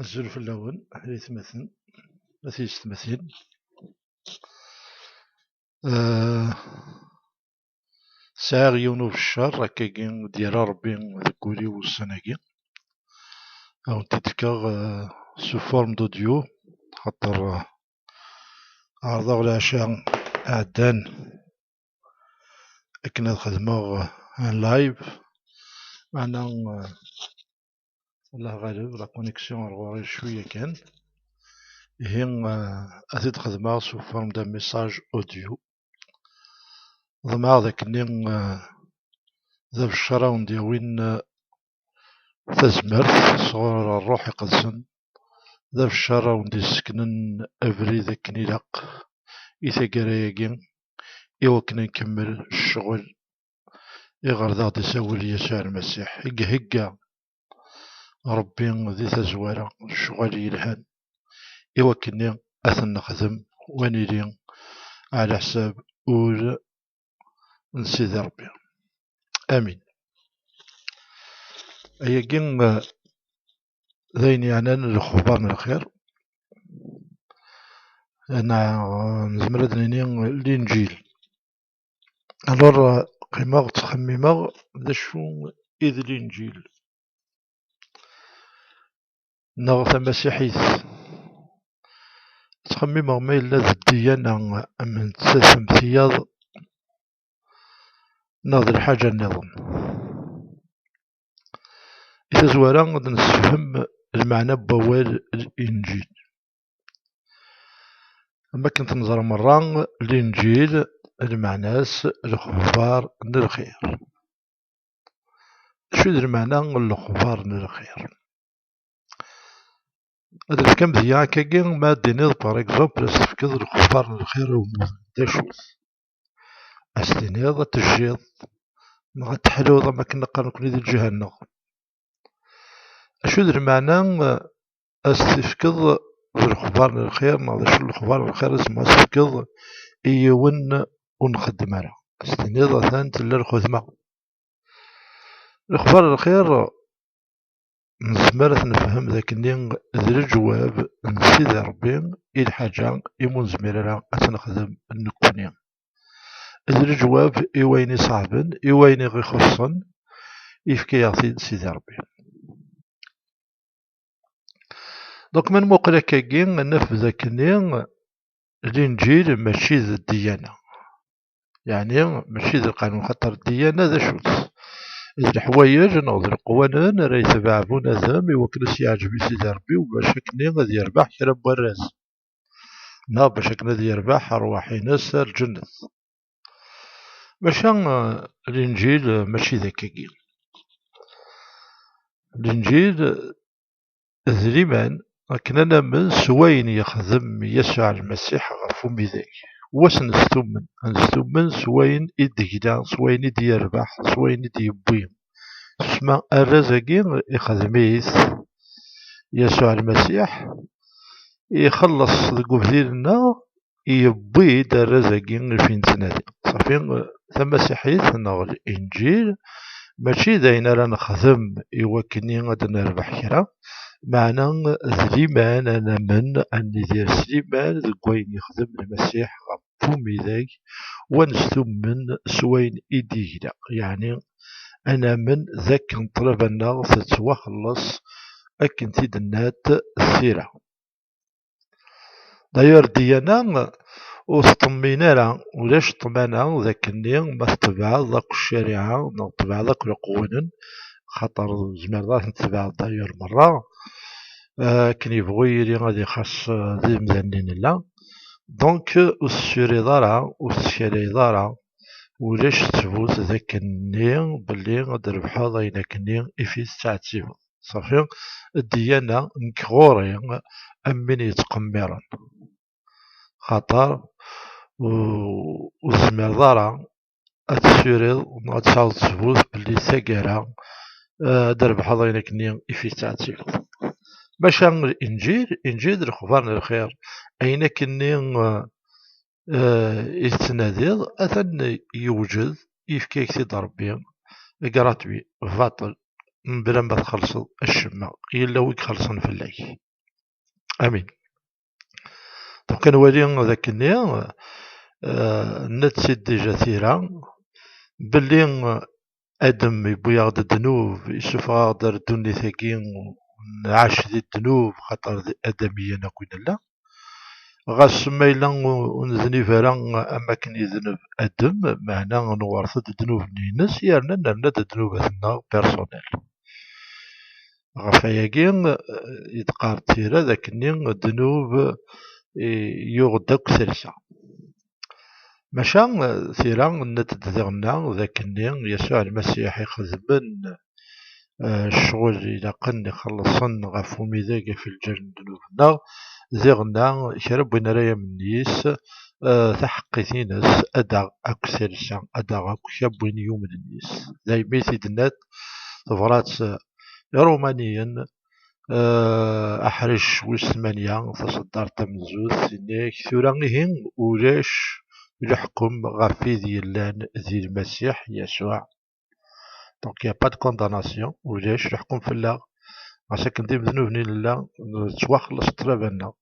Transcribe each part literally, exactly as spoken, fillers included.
Azul fell-awen, ay atmaten, a tiyessetmatin. Eh, sɛiɣ yiwen ubeccer, akkagi i d-yerra Rebbi deg wul-iw ussan-agi. Ad wen-t-id-fkeɣ, eh, sous forme d'audio, xaṭer, eh, ɛerḍeɣ leɛca iɛeddan akken ad xedmeɣ, eh, un live, meɛna, eh, Allah ɣaleb, la connexion ar ɣur-i cwiya kan. Ihi, eh, ad t-id-xedmeɣ sous forme d'un message audio. Ḍemɛeɣ d akken, eh, d abeccer a wen-d-yawin, eh, tazmert sɣur Ṛṛuḥ Iqedsen, d abeccer a wen-d-yesseknen abrid akken ilaq i taggara-agi, i wakken ad nkemmel ccɣel iɣer d aɣ-d-isawel Yasuɛ Lmasiḥ, i ihegga Ṛebbi di tazwara, ccɣel yelhan, i wakken ad ten-nexdem, u ad nili ɛla ḥsab ul n Sidi Ṛebbi. Amin. Ayagi, eh, d ayen yeɛnan lexbar n lxir, neɣ, eh, nezmer ad nini Linǧil. Alors, eh, qqimeɣ ttxemmimeɣ d acu i d Linǧil neɣ tamasiḥit. Ttxemmimeɣ ma yella d ddiyana am nettat am tiyaḍ neɣ d lḥaǧa nniḍen. I tazwara ad nessefhem lmeɛna n wawal Linǧil. Am akken t-neẓra merra, Linǧil lmeɛna-s lexbar n lxir. Acu i d lmeɛna n lexbar n lxir? Ad nefk amedya akkagi, ma ad d-tiniḍ, par exemple, ad s-tefkeḍ lexbar n lxir i umuḍin, d acu-t? Ad s-tiniḍ ad tejjiḍ, neɣ ad teḥluḍ, am akken neqqar nekni di lǧiha-nneɣ. Acu d lmeɛna, eh, ad s-tefkeḍ d lexbar n lxir, neɣ d acu n lexbar n lxir i tzemreḍ ad s-tefkeḍ i yiwen ur nxeddem ara? Ad s-tiniḍ atan tella lxedma. Lexbar n lxir nezmer ad t-nefhem d akken d leǧwab n Sidi Ṛebbi i lḥaǧa i mu nezmir ara ad tt-nexdem nekkni. D leǧwab i wayen iṣeɛben, i wayen i ɣ-ixuṣṣen, yefka-yaɣ-t-id Sidi Ṛebbi. Donc, ma nmuqel akkagi, ad naf d akken Linǧil mačči d ddiyana. Yeɛni, mačči d lqanun, xaṭer ddiyana d acu-tt? D leḥwayeǧ neɣ d leqwanen ara yetbeɛ bunadem i wakken ad s-yeɛǧeb i Sidi Ṛebbi, u bac akken ad yerbeḥ kra n warraz, neɣ bac akken ad yerbeḥ ṛṛwaḥ-ines ar lǧennet. Maca, eh, Linǧil, eh, mačči d akkagi. Linǧil, eh, d liman, akken ad namen s wayen yexdem Yasuɛ Lmasiḥ ɣef umidag. U ad s-nestumen, ad nestumen s wayen i d-yegla, s wayen i d-yerbeḥ, s wayen i d-yewwi. Susma arraz-agi ixdem-it Yasuɛ Lmasiḥ, ixelleṣ deg ubdil-nneɣ, yewwi-d arraz-agi i fi nettnadi. Ṣafi, tamasiḥit neɣ Linǧil mačči d ayen ara nexdem i wakken ad nerbeḥ kra, meɛna d liman, ad namen, ad nidir s liman deg wayen yexdem Lmasiḥ ɣef umidag, u ad nestumen s wayen i d-yegla, yeɛni ad namen d akken ṭṭlaba-nneɣ tettwaxelleṣ akken t-id-nnant tira. D'ailleurs, ddiyana ur teṭṭemmin ara, ulac ṭṭmana d akken-nni ma tebɛeḍ akk ccariɛa neɣ tebɛeḍ akk leqwanen, xaṭer tzemreḍ ad ten-tebɛeḍ d'ailleurs merra, eh, akken yebɣu yili ad ixaṣ, eh, d imdanen i nella. Donc, ur tessuriḍ ara, ur tettkalayeḍ ara, ulac ttbut d akken-nni belli ad d-trebḥeḍ ayen akken-nni i fi tettɛettibeḍ. Ṣafi, ddiyana nekk ɣur-i am win yettqemmiren. Xaṭer u-, ur tezmireḍ ara ad tessuriḍ neɣ ad tesɛuḍ ttbut belli taggara, eh, ad d-rebḥeḍ ayen akken-nni i fi tettɛettibeḍ. Maca Linǧil, Linǧil d lexbar n lxir, ayen akken-nni, eh, eh, i tettnadiḍ, atan yewjed, yefka-yak-t-id Ṛebbi, gratuit, baṭel. mebla ma txellṣeḍ acemma, yella wi ixellṣen fell-ak. Amin. Donc, ad nwali d akken-nni, euh, netta-id déjà tira, belli Adem yewwi-aɣ-d ddnub, yessufeɣ-aɣ-d ar ddunit-agi, nɛac di ddnub, xaṭer d adamiyen akk i nella. Ɣas ma yella ur, ur nednib ara am wakken yedneb Adem, meɛna newret-d ddnub-nni-ines, yerna nerna-d ddnubat-nneɣ personnel. Ɣef wayagi, eh, i d-qqarent tira d akken-nni ddnub, eh, yuɣ-d akk talsa. Maca, eh, tira, nna-d diɣenna d akken-nni Yasuɛ Lmasiḥ ixedmen, eh, ccɣel ilaqen, ixellṣen ɣef umidag, ɣef lǧal n ddnub-nneɣ, diɣenna kra n win ara yamnen yis, eh, taḥeqqit-ines, ad aɣ akk talsa, ad aɣ akk kra n win yumnen yis. Daymi i t-id-nnant tebrat, eh, Iṛumaniyen, eh, aḥric wis tmanya, taṣeddart tamenzut, yenna-yak: "Tura ihi ulac leḥkem ɣef wid yellan di Lmasiḥ Yasuɛ." Donc, il y a pas de condamnation, ulac leḥkem fell-aɣ. Ɣas akken d imednuben i nella, nettwaxelleṣ ṭṭlaba-nneɣ.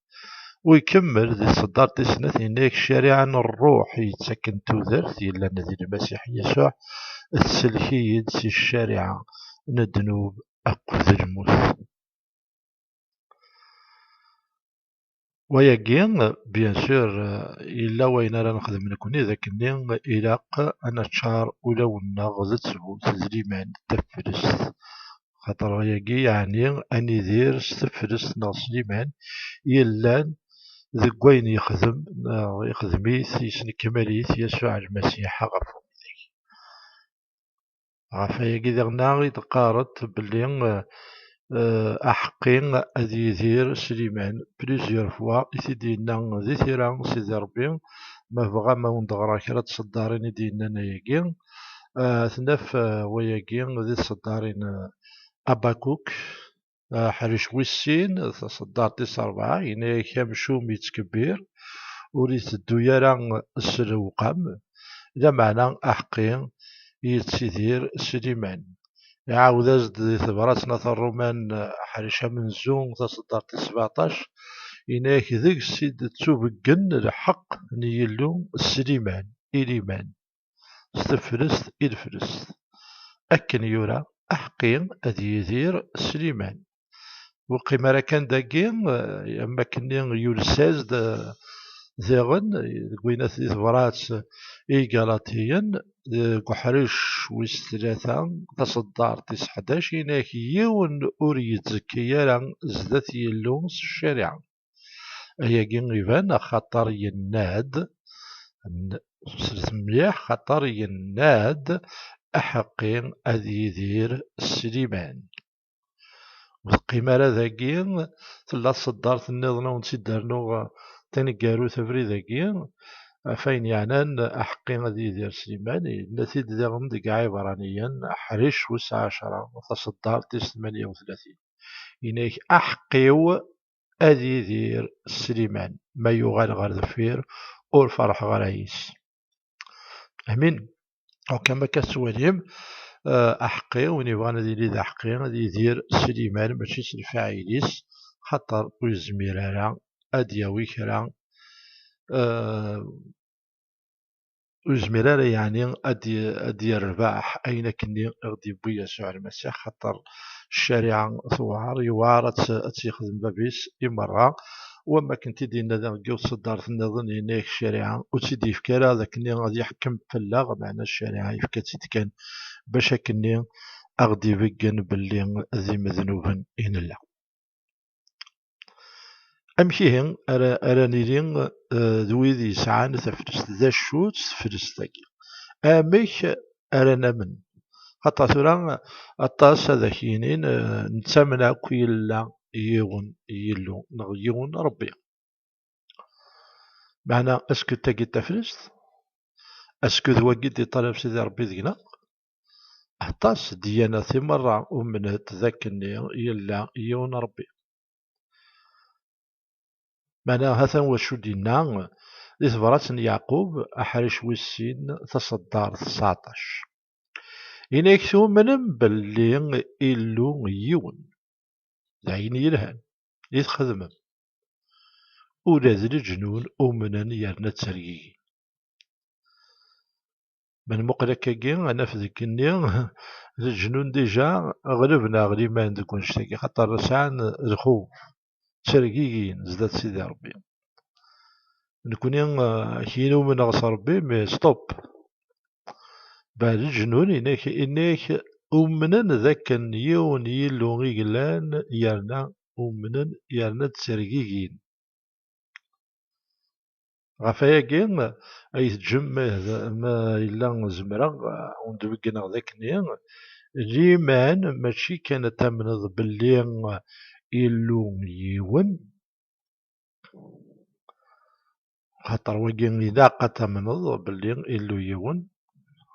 U ikemmel di tṣeddart tis snat, yenna-yak: "Ccariɛa n ṛṛuḥ yettaken tudert yellan di Lmasiḥ Yasuɛ, tsellek-iyi-d si ccariɛa n ddnub akked lmut." Wayagi, bien sûr, yella wayen ara nexdem nekni, d akken-nni ilaq ad neččar ulawen-nneɣ d ttbut, d liman, d taflest. Xaṭer ayagi yeɛni ad nidir s teflest neɣ s liman yellan deg wayen yexdem, neɣ ixdem-it, yesnekmal-it Yasuɛ Lmasiḥ ɣef umidag. Ɣef wayagi diɣenna i d-qqarent belli, eh, eh, aḥeqqi ad yidir s liman. Plusieurs fois i t-id-yenna di tira Sidi Ṛebbi, ma bɣam ad wen-d-ɣreɣ kra n tṣeddarin i d-yennan ayagi. Eh, ad t-naf, eh, wayagi di tṣeddarin, eh, Abakuk, aḥric wis sin, taṣeddart tis ṛebɛa, yenna-yak: "Amcum yettkebbir, ur iteddu ara s lewqam, lameɛna aḥeqqi yettidir s liman." Iɛawed-as-d di tebrat n At Ṛuman, aḥric amenzu, taṣeddart tis sebɛeṭac, yenna-yak: "Deg-s i d-ttubeggen lḥeqq n Yillu s liman, i liman." S teflest i leflest. Akken yura, aḥeqqi ad yidir s liman. Ur qqim ara kan dagi, eh, am wakken-nni yules-as-d, eh, diɣen, eh, deg wayen at di tebrat i Igalatiyen, deg uḥric wis tlata, taṣeddart tis ḥdac, yenna-yak: "Yiwen ur yettzekki ara zdat Yillu s ccariɛa." Ayagi iban axaṭer yenna-d, n-, slet mliḥ, xaṭer yenna-d: "Aḥeqqi ad yidir s liman." Ur teqqim ara dagi, tella tṣeddart nniḍen ad wen-tt-id-rnuɣ taneggarut abrid-agi, ɣef ayen yeɛnan aḥeqqi ad yidir s liman, yenna-t-id diɣen deg Iɛibraniyen, aḥric wis ɛecṛa, taṣeddart tis tmanya u tlatin. Yenna-yak: "Aḥeqqi-w ad yidir s liman, ma yuɣal ɣer deffir, ur ferḥeɣ ara yis." Amin. Donc, am akka tettwalim, eh, aḥeqqi, win yebɣan ad yili d aḥeqqi, ad yidir s liman, mačči s lfaɛil-is, xaṭer ur yezmir ara ad d-yawi kra, eh, ur yezmir ara, yeɛni, ad d-, ad d-yerbeḥ ayen akkenni i ɣ-d-yewwi Yasuɛ Lmasiḥ, xaṭer ccariɛa tewɛer, yewɛer ad tt-, ad tt-yexdem bab-is i merra. Wamma akken t-id-yenna deg yiwet tṣeddart nniḍen, yenna-yak ccariɛa ur tt-id-yefki ara d akkenni ad yeḥkem fell-aɣ, meɛna ccariɛa yefka-tt-id kan bac akkenni a ɣ-d-ibeggen belli d imednuben i nella. Amek ihi ara, ara nili, eh, d wid yesɛan taflest? D acu-tt teflest-agi? Amek ara namen? Xaṭer tura aṭas ad ak-yinin, eh, nettamen akk yella yiwen Yillu neɣ yiwen Ṛebbi. Meɛna, est-ce que d tagi d taflest? Est-ce que d wagi d-iṭalab Sidi Ṛebbi deg-neɣ? Aṭas ddyanat i merra umnent d akken yella yiwen Ṛebbi. Meɛna, ha-t-an wacu d-yenna di tebrat n Yeɛqub, aḥric wis sin, taṣeddart tesɛeṭac. Ini-ak tumnem belli Illu yiwen. D ayen yelhan i txedmem. Ula d leǧnun umnen yerna ttergigin. Ma nmuqel akkagi, ad naf deg igenni, leǧnun dija ɣelben-aɣ liman deg wannect-agi, xaṭer sɛan lxuf, ttergigin zdat Sidi Ṛebbi. Nekni, ah, kyin umneɣ s Ṛebbi, mais stop. Bah, leǧnun, inek, inek umnen d akken yiwen Yillu i yellan, yerna umnen, yerna ttergigin. Ɣef wayagi ay teǧǧem, ma, ma yella zemreɣ, ah, wen-d-beggneɣ d akken liman mačči kan ad tamneḍ belli Illu yiwen, xaṭer wagi ilaq ad tamneḍ belli Illu yiwen,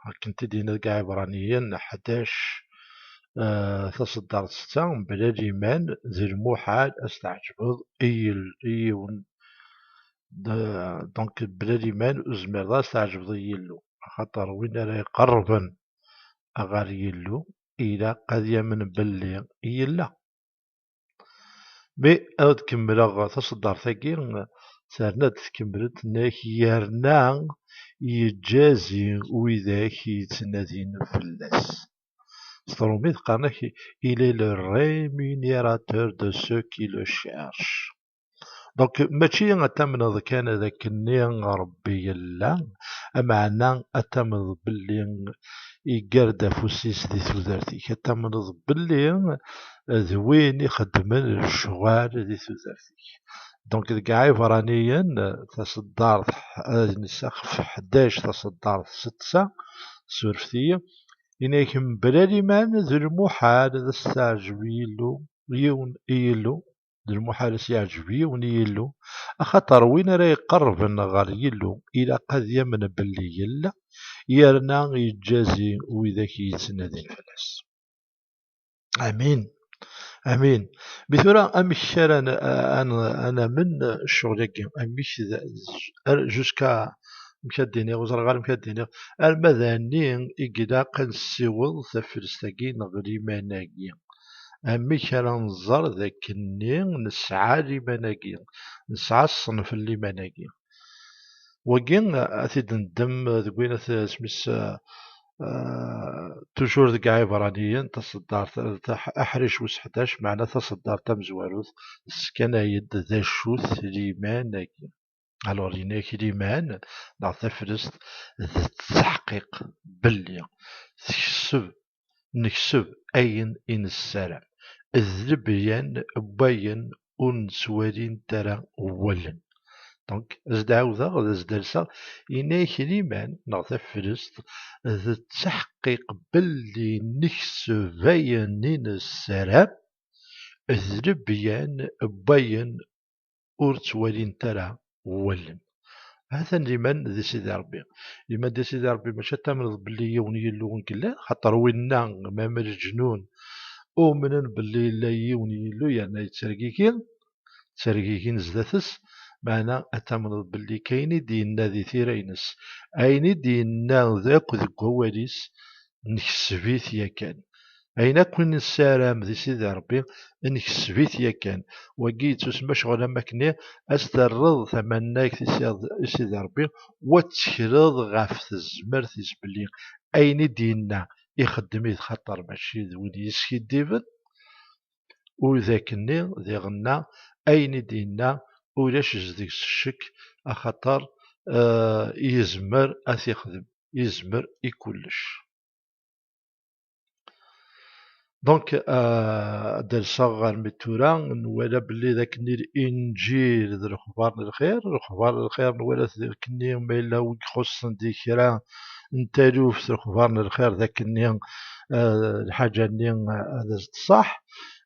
akken t-id-yenna deg Iɛibṛaniyen ḥdac, eh, taṣeddart setta, mebla liman d lmuḥal ad s-tɛeǧbeḍ i yil-, i yiwen. D-, donc, mebla liman ur tezmireḍ ad s-tɛeǧbeḍ i Yillu, axaṭer win ara iqerrben ɣer Yillu ilaq ad yamen belli yella. Mi ad kemmleɣ taṣeddart-agi, terna-d tkemmel-d, tenna-k: "Yerna yeǧǧazi widak yettnadin fell-as." S tṛumit qqaren-ak: "Il est le rémunérateur de ceux qui le cherchent." Donc, mačči ad tamneḍ kan d akkenni Ṛebbi yella, ameɛna ad tamneḍ belli iggar-d afus-is di tudert-ik, ad tamneḍ belli d win ixeddmen lecɣal di tudert-ik. Donc, deg Iɛibṛaniyen, taṣeddart, ad nessexf ḥdac, taṣeddart setta, surfet-iyi, ini-ak: "Mebla liman d lmuḥal ad as-teɛǧeb Yillu, yiwen i Yillu, d lmuḥal ad s-yeɛǧeb yiwen i Yillu, axaṭer win ara iqerrben ɣer Yillu ilaq ad yamen belli yella, yerna yeǧǧazi widak i yettnadin fell-as." Amin. Amin. Mi tura, amek ara n-, a-, a-, a namen ccɣel-agi? Amek d, d, ar, jusqu'à, amek ad d-iniɣ, ur ẓriɣ ara amek ad d-iniɣ, arma d ɛni i ilaq ad nessiweḍ taflest-agi neɣ liman-agi? Amek ara nẓer d akkenni nesɛa liman-agi, nesɛa ṣṣenf n liman-agi? Wagi, ad t-id-neddem deg wayen at-, asmi s-, eh, toujours deg Iɛibṛaniyen, taṣeddart, taḥ-, aḥric wis ḥdac, meɛna taṣeddart tamezwarut, teskanay-d d acu-t liman-agi. Alors, yenna-k liman, neɣ taflest, d ttaḥqiq belli tekseb, nekseb ayen i nessaram. D lebyan n wayen ur nettwalint ara wallen. Donc, ad s-d-ɛawdeɣ, ad s-d-alseɣ, yenna-k liman, neɣ taflest, d ttaḥqiq belli nekseb ayen i nessaram, d lebyan n wayen ur ttwalint ara wallen. Atan liman di Sidi Ṛebbi. Liman di Sidi Ṛebbi mačči ad tamneḍ belli yiwen Yillu i yellan, xaṭer winna, ma, ma leǧnun, umnen belli yella yiwen Yillu yerna yettergigi, ttergigin zdat-s, meɛna ad tamneḍ belli kayen i d-yenna di tira-ines, ayen i d-yenna d akk deg wawal-is, nekseb-it yakan. Ayen akk i nessaram di Sidi Ṛebbi, nekseb-it yakan. Wagi yettusemma ccɣel am akkenni, ad s-terreḍ tamannagt i Sidi, i Sidi Ṛebbi, u ad tekleḍ ɣef tezmert-is belli ayen i d-yenna ixeddem-it, xaṭer mačči d win yeskiddiben, u d akkenni diɣenna ayen i d-yenna ulac deg-s ccek, axaṭer, eh, yezmer ad t-ixdem, yezmer i kullec. Donc, euh, ad d-alseɣ armi d tura, nwala belli d akkenni Linǧil d lexbar n lxir. Lexbar n lxir nwala-t d akkenni ma yella wi ixuṣṣen di kra n taluft, lexbar n lxir d akkenni, euh, lḥaǧa-nni, euh, ad as-d-ṣaḥ.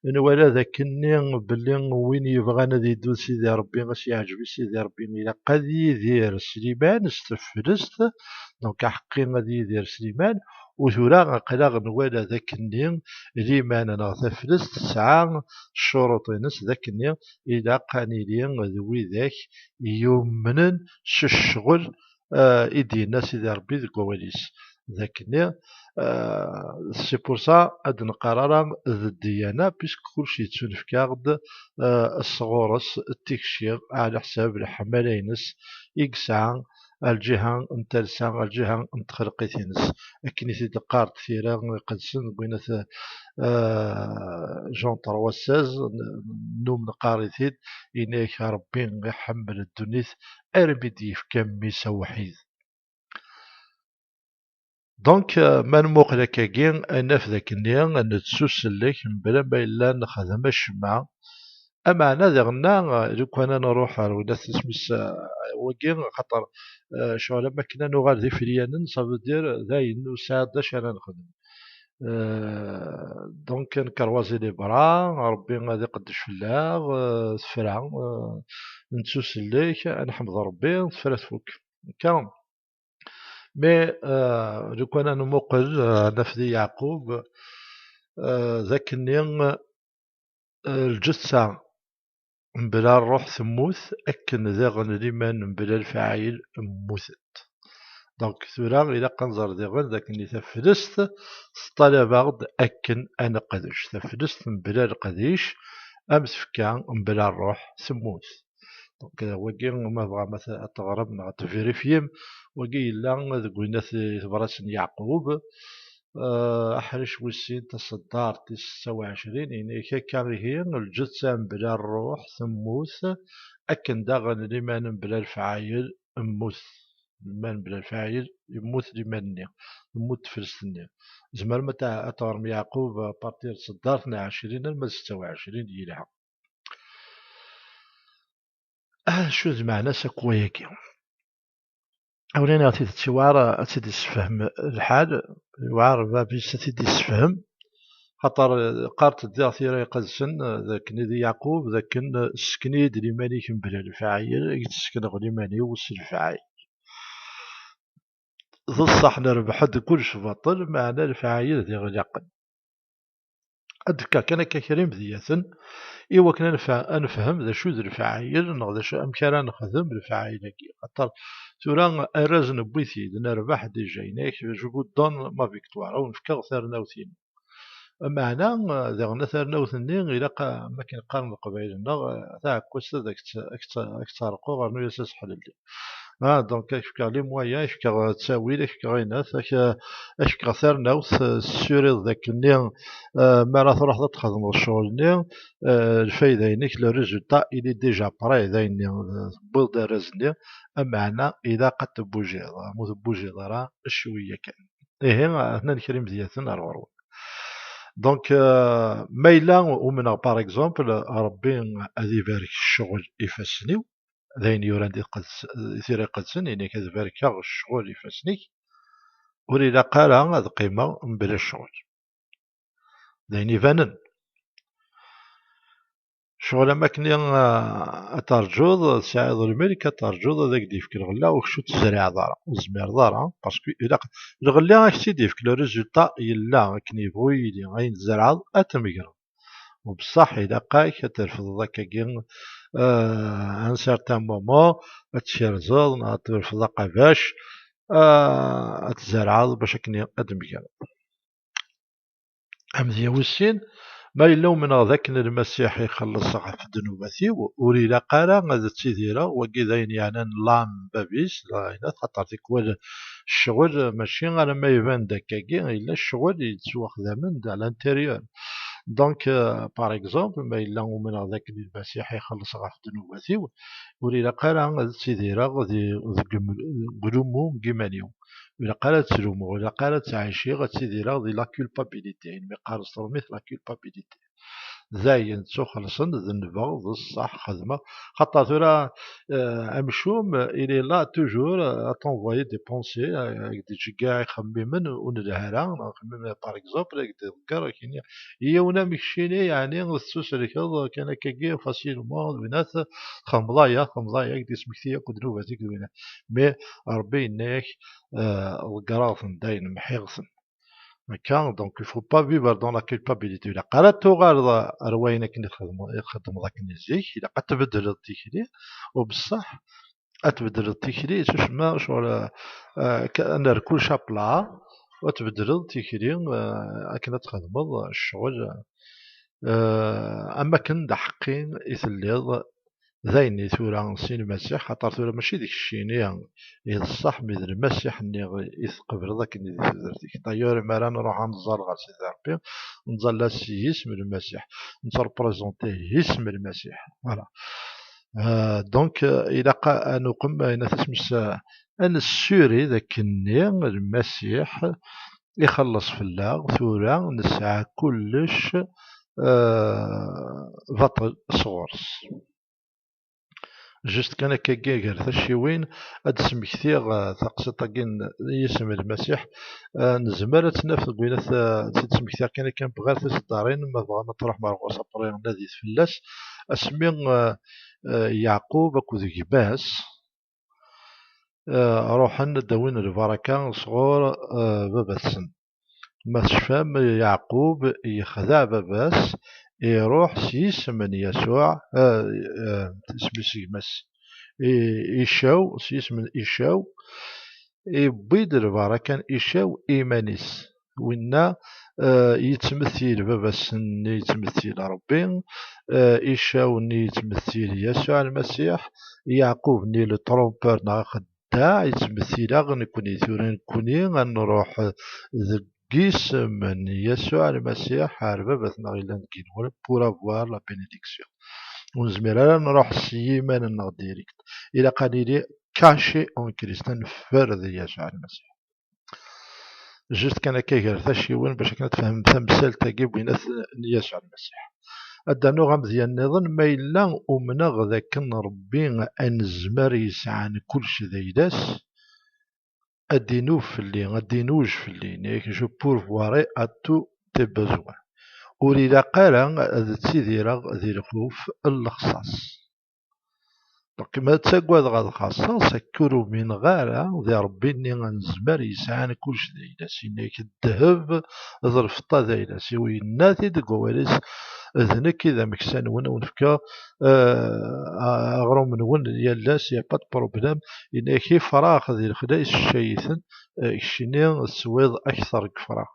Nwala d akkenni belli win yebɣan ad yeddu d Sidi Ṛebbi, ad s-yeɛǧeb i Sidi Ṛebbi, ilaq ad yidir s liman, s teflest. Donc, aḥeqqi ad yidir s liman. U tura aql-aɣ nwala d akkenni liman neɣ taflest tesɛa ccuruṭ-ines, d akkenni ilaq ad nili d widak yumnen s ccɣel, eh, i d-yenna Sidi Ṛebbi deg wawal-is. d akkenni. Euh, c'est pour ça ad neqqar ara d ddiyana, puisque kullec yettunefk-aɣ-d, euh, sɣur-s tikci, ɛla ḥsab leḥmala-ines i yesɛa ar lǧiha n talsa, ar lǧiha n txelqit-ines. Akken i t-id-teqqar tira iqedsen deg winat, euh, Jean trois seize, n-, num neqqar-it-id, ini-ak Ṛebbi iḥemmel ddunit armi d-yefka mmi-s awḥid. Donc, euh, ma nmuqel akkagi, ad naf d akkenni, nettusellek, mebla ma yella nexdem acemma. Ameɛna diɣenna, euh, lukan ad nruḥ ar winat isem-is, euh, wagi, axaṭer, euh, ccɣel am akken ad nuɣal d ifelyanen, ça veut dire, dayen, ur sɛiɣ d acu ara nexdem. Euh, donc, ad nkerwazi les bras, Ṛebbi ad iqeddec fell-aɣ, euh, tefra, euh, nettusellek, ad neḥmed Ṛebbi, tefra tfuk. Akka. Mais, euh, lukan ad nmuqel, euh, ad naf di Yeɛqub, euh, d akkenni, euh, lǧetta mebla ṛṛuḥ temmut, akken daɣen liman mebla lefɛayel mmutent. Donc, tura ilaq ad nẓer diɣen d akken i taflest teṭṭalab-aɣ-d akken ad neqdec. Taflest mebla leqdic, am tfekka mebla ṛṛuḥ temmut. Donc, euh, wagi, ma tebɣam ad t-, ad teɣrem neɣ ad tverifyem, wagi yella deg winat i tebrat n Yeɛqub, euh, aḥric wis sin, taṣeddart tis setta u ɛecrin, yenna-ak akka ihi, lǧetta mebla ṛṛuḥ temmut, akken daɣen liman mebla lefɛayel mmut. Liman mebla lefɛayel yemmut liman-nni, temmut teflest-nni. Tzemrem ad t-, ad teɣrem Yeɛqub, à partir n tṣeddart n ɛecrin arma d setta u ɛecrin, yelha. Ah, acu d lmeɛna-s akk wayagi? Awlin ɣer tidet, iwɛer ad tt-id-issefhem lḥal, iwɛer bab-is ad t-id-issefhem, xaṭer, eh, qqarent-d diɣ tira iqedsen, eh, d akken i di Yeɛqub, d akken, eh, ssken-iyi-d liman-ik mebla lefɛayel, ad k-d-ssekneɣ liman-iw s lefɛayel. D ṣṣeḥ, nerbeḥ-d kullec baṭel, meɛna lefɛayel d iɣlaqen. Ad d-fkeɣ kan akka kra imedyaten i wakken ad nef-, ad nefhem d acu d lefɛayel, neɣ d acu, amek ara nexdem lefɛayel-agi. Axaṭer tura arraz newwi-t-id, nerbeḥ déjà, yenna-ak, je vous donne ma victoire, ad wen-fkeɣ tarnawt-inu. Meɛna, eh, diɣen tarnawt-nni, ilaq, eh, am akken qqaren Leqbayel-nneɣ, eh, taɛekkazt ad ak-tt-, ak-tt-, ak-tt-, terqu, rnu-yas aseḥlelli. Ah, donc, ak-fkeɣ les moyens, ak-fkeɣ ttawil, ak-fkeɣ ayenat, ak-, ak-fkeɣ tarnawt, eh, tessuriḍ d akkenni, eh, mi ara truḥeḍ ad txedmeḍ ccɣel-nni, eh, lfayda-inek, le résultat, il est déjà prêt, d ayenni, eh, tewwiḍ-d arraz-nni, ameɛna ilaq ad tebbujiḍ, ma ur tebbujiḍ ara, cwiya kan. Ihi, atnan kra imedyaten ar ɣur-wen. Donc, euh, ma yella umneɣ, par exemple, Ṛebbi ad ibarek ccɣel ifassen-iw, d ayen yuran di tqeds-, di tira iqedsen, yenna-k ad barkeɣ ccɣel ifassen-ik, ur ilaq ara ad qqimeɣ mebla ccɣel. D ayen ibanen. Ccɣel am akken, ah, ad terǧuḍ, tesɛiḍ lmelk, ad terǧuḍ ad ak-d-yefk lɣella, u kečč ur tezriɛeḍ ara, ur tezmireḍ ara, parce que ilaq, lɣella ad ak-tt-id-yefk, le résultat yella, akken yebɣu yili, ayen tzerɛeḍ ad t-tmegreḍ. U beṣṣeḥ ilaq-ak ad terfdeḍ akkagi, euh, à un certain moment, ad tkerzeḍ, neɣ ad terfdeḍ aqabac, euh, ad tzerɛeḍ bac akken ad d-tmegreḍ. Amedya wis sin, ma yella umneɣ d akken Lmasiḥ ixelleṣ ɣef ddnubat-iw, ur ilaq ara ad ttidireɣ, wagi d ayen yeɛnan l'âme n bab-is, la, xaṭer tikwal ccɣel mačči alamma iban-d akkagi, yella ccɣel yettwaxdamen-d à l'intérieur. Donc, euh, par exemple, ma yella umneɣ d akken Lmasiḥ ixelleṣ ɣef ddnubat-iw, ur ilaq ara ad ttidireɣ di, deg, deg ulumu n yiman-iw. Ur ilaq ara ad ttlumeɣ, ur ilaq ara ad ttɛiciɣ, ad ttidireɣ di la culpabilité, ayen mi qqaren s tṛumit la culpabilité. Dayen, ttuxellṣen, denbeɣ, d ṣṣeḥ, xedmeɣ. Xaṭer tura, euh, amcum, il est là toujours, euh, à t'envoyer des pensées, euh, ad k-d-iǧeggeɛ ixemmimen ur nelhi ara, neɣ ixemmimen, par exemple, ad k-d-iḍegger, ad k-yini, yiwen am keččini, yeɛni, tettuselkeḍ kan akkagi, facilement, d winat, txedmeḍ aya, txedmeḍ aya, ad k-d-ismekti akk ddnubat-ik d winat. Mais Ṛebbi yenna-yak, euh, ḍeggreɣ-ten dayen, mḥiɣ-ten. Akka, donc, il faut pas vivre dans la culpabilité. Ilaq ara tuɣaleḍ ar wayen akken i txedmeḍ, i txeddmeḍ akken i zik, ilaq ad tbeddleḍ tikli, u beṣṣeḥ, ad tbeddleḍ tikli, yettusemma ccɣel, euh, ka-, ad nerr kullec à plat, ad tbeddleḍ tikli, eh, akken ad txedmeḍ ccɣel, eh, am wakken d aḥeqqi i telliḍ d ayen i tura si Lmasiḥ, xaṭer tura mačči d keččini i d ṣṣeḥ, mi d Lmasiḥ-nni i tqebleḍ akken di tudert-ik. D'ailleurs, mi ara nruḥ ad nẓall ɣer Sidi Ṛebbi, nẓall-as s yisem n Lmasiḥ, nettreprezenti isem n Lmasiḥ. Voilà. Euh, donc, euh, ilaq a, a nuqem, ayen at asmis, euh, ad nessuri d akken-nni Lmasiḥ ixelleṣ fell-aɣ, tura nesɛa kullec, euh, baṭel sɣur-s. Juste kan akkagi gar tacciwin, ad d-smektiɣ, euh, taqsiṭ-agi n yisem n Lmasiḥ. Euh, nezmer ad tt-naf deg wayen ad t-, ad tt-id-smektiɣ kan akka mebɣir tiseddarin, ma tebɣam ad truḥem ar ɣur-s après nadit fell-as. Asmi, euh, euh, Yeɛqub akked gma-s, eh, ruḥen ad d-awin lbaraka sɣur, eh, baba-tsen. Ma tecfam, Yeɛqub yexdeɛ baba-s, iruḥ s yisem n Yasuɛ, eh, eh, isem-is gma-s, i, Icaw, s yisem n Icaw, iwwi-d lbaraka n Icaw i iman-is. Winna, eh, yettmettil baba-s-nni, yettmettil Ṛebbi, eh, Icaw-nni yettmettil Yasuɛ Lmasiḥ, Yeɛqub-nni le trompeur neɣ axeddaɛ yettmettil-aɣ nekkni. Tura nekkni ad nruḥ deg yisem n Yasuɛ Lmasiḥ ar baba-tneɣ yellan deg yigenwan pour avoir la bénédiction. Ur nezmir ara ad nruḥ s yiman-nneɣ direct. Ilaq ad nili caché en Christ, ad neffer di Yasuɛ Lmasiḥ. Juste kan akka gar tacciwin bac akken ad tfehmem tamsalt-agi n winat n Yasuɛ Lmasiḥ. Ad d-rnuɣ amedya nniḍen, ma yella umneɣ d akken Ṛebbi anezmar yesɛan kullec d ayla-s, ad d-inub fell-i, ad d-inuj fell-i, nek je pourvoirai à tous tes besoins. Ur ilaq ara ad ttidireɣ di lxuf n lexṣaṣ. Donc, ma ttagadeɣ ad xaṣṣeɣ, c'est que ur umineɣ ara di Ṛebbi-nni anezmar yesɛan kullec d ayla-s, inek ddheb d lfeṭṭa d ayla-s. Iw yenna-t-id deg wawal-is, d nekk i d ameksa-nwen, ad wen-fkeɣ, eh, aɣrum-nwen yal ass, y a pas de problème. Inek ifrax di lexla isseččay-iten, eh, keččini teswiḍ akteṛ deg ifrax.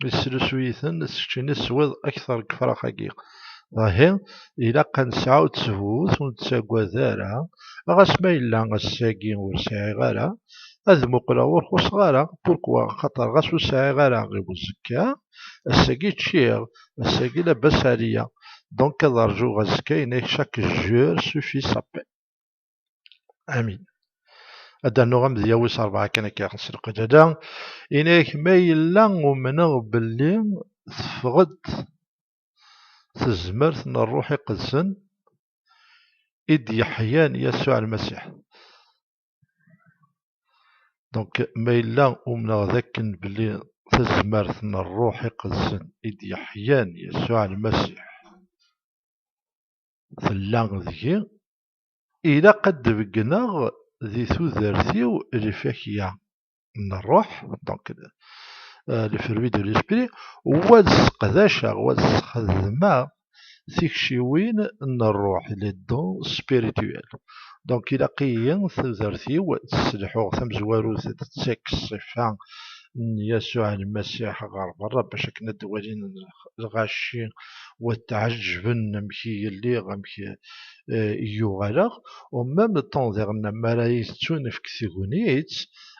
Yeslusuy-iten, s keččini teswiḍ akteṛ deg ifrax-agi. Ahi, ilaq ad nesɛu ttbut, ur nettagad ara, ɣas ma yella ass-agi ur sɛiɣ ara, ad muqleɣ ur xuṣṣeɣ ara. Pourquoi? Xaṭer ɣas ur sɛiɣ ara i uzekka, ass-agi ččiɣ, ass-agi labas ɛliya. Donc ad rǧuɣ azekka, inek chaque jour suffit sa peine. Amin. Ad d-rnuɣ amedya wis ṛebɛa kan akka s lqidada. Inek ma yella umneɣ belli teffeɣ-d tezmert n Ṛṛuḥ Iqedsen i d-yeḥyan Yasuɛ Lmasiḥ. Donc, ma yella umneɣ d akken belli tazmert n Ṛṛuḥ Iqedsen i d-yeḥyan Yasuɛ Lmasiḥ tella deg-i, ilaq ad d-beggneɣ di tudert-iw lfakya n Ṛṛuḥ, donc, euh, le fruit de l'esprit, u ad sseqdaceɣ, u ad sxedmeɣ tikciwin n Ṛṛuḥ, les dons spirituels. Donc, ilaq-iyi tudert-iw ad tt-sselḥuɣ tamezwarut, ad tettak ṣṣifa n Yasuɛ Lmasiḥ ɣer berra, bac akken ad d-walin lɣaci, u ad tɛeǧben amek i lliɣ, amek, eh, i yuɣaleɣ. Au même temps, diɣen, mi ara yi-tettunefk tegnit,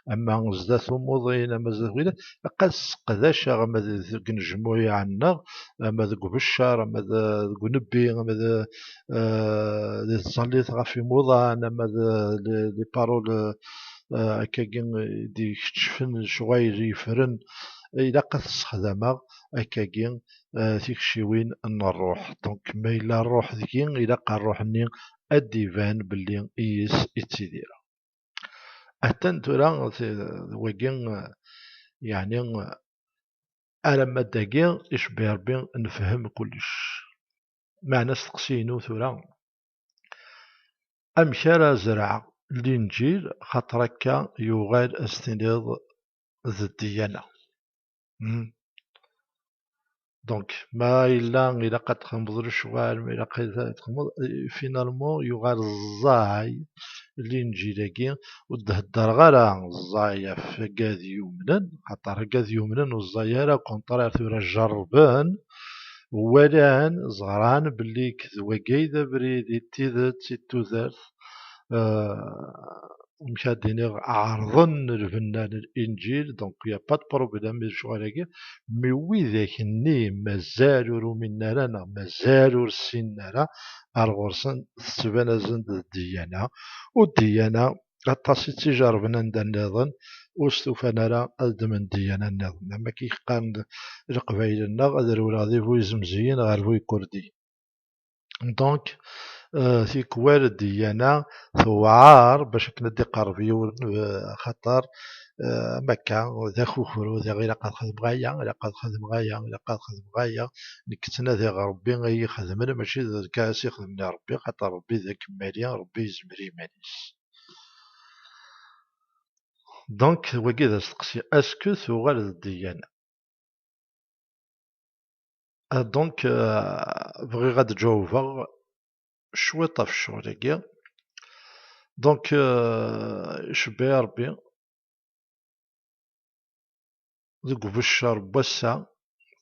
ama zdat umuḍin, ama zdat widak, ilaq ad sseqdaceɣ ama d-, deg unejmuɛ-nneɣ, ama deg ubeccer, ama d-, deg unebbi, ama d-, eh, di tẓallit ɣef imuḍan, ama d-, les, les paroles, eh, akkagi i d-ikeččfen lecɣal yeffren, ilaq ad t-ssexdameɣ akkagi, eh, tikciwin n Ṛṛuḥ. Donc, ma yella Ṛṛuḥ deg-i, ilaq Ṛṛuḥ-nni ad d-iban belli yis i ttidireɣ. Atan tura, t-, d wagi, eh, yeɛni, eh, alamma d dagi, icebbi Ṛebbi, nefhem kullec. Meɛna asteqsi-inu tura, amek ara zerɛeɣ Linǧil, xaṭer akka yuɣal ad s-tiniḍ d ddyana? Hmm. Donc, ma yella ilaq ad txedmeḍ lecɣal, ma ilaq ad txedmeḍ, eh, finalement, yuɣal ẓẓay Linǧil-agi, ur d-heddreɣ ara ẓẓay ɣef wagad yumnen, xaṭer agad yumnen ur ẓẓay ara, au contraire, tura jerrben, walan, ẓran belli d wagi i d abrid, i d tidet, i d tudert, eh, amek ad d-iniɣ, ɛerḍen lbenna n Linǧil, donc il y a pas de problème di lecɣal-agi, mais widak-nni mazal ur uminen ara neɣ mazal ur ssinen ara, ar ɣur-sen tettban-asen-d d ddyana, u ddyana aṭas i tt-ijerrben anda nniḍen, ur stufan ara ad ddmen ddyana nniḍen. Am akken i qqaren Leqbayel-nneɣ, ad rewleɣ di bu izemziyen ɣer bu ikurdiyen. Donc, euh, tikwal ddyana tewɛer bac akken ad d-iqerreb yiwen, euh, axaṭer, euh, am akka, d akukru, diɣ ilaq ad xedmeɣ aya, ilaq ad xedmeɣ aya, ilaq ad xedmeɣ aya. Nekk ttnadiɣ Ṛebbi ay ixedmen, mačči d nekk ara s-ixedmen i Ṛebbi, xaṭer Ṛebbi d akemmali, Ṛebbi yezmer i yiman-is. Donc, wagi d asteqsi, est-ce que tuɣal d ddyana? Ah, donc, euh, bɣiɣ ad d-ǧawbeɣ cwiṭ ɣef ccɣel-agi. Donc, euh, icebbeɛ Ṛebbi deg ubeccer n wass-a,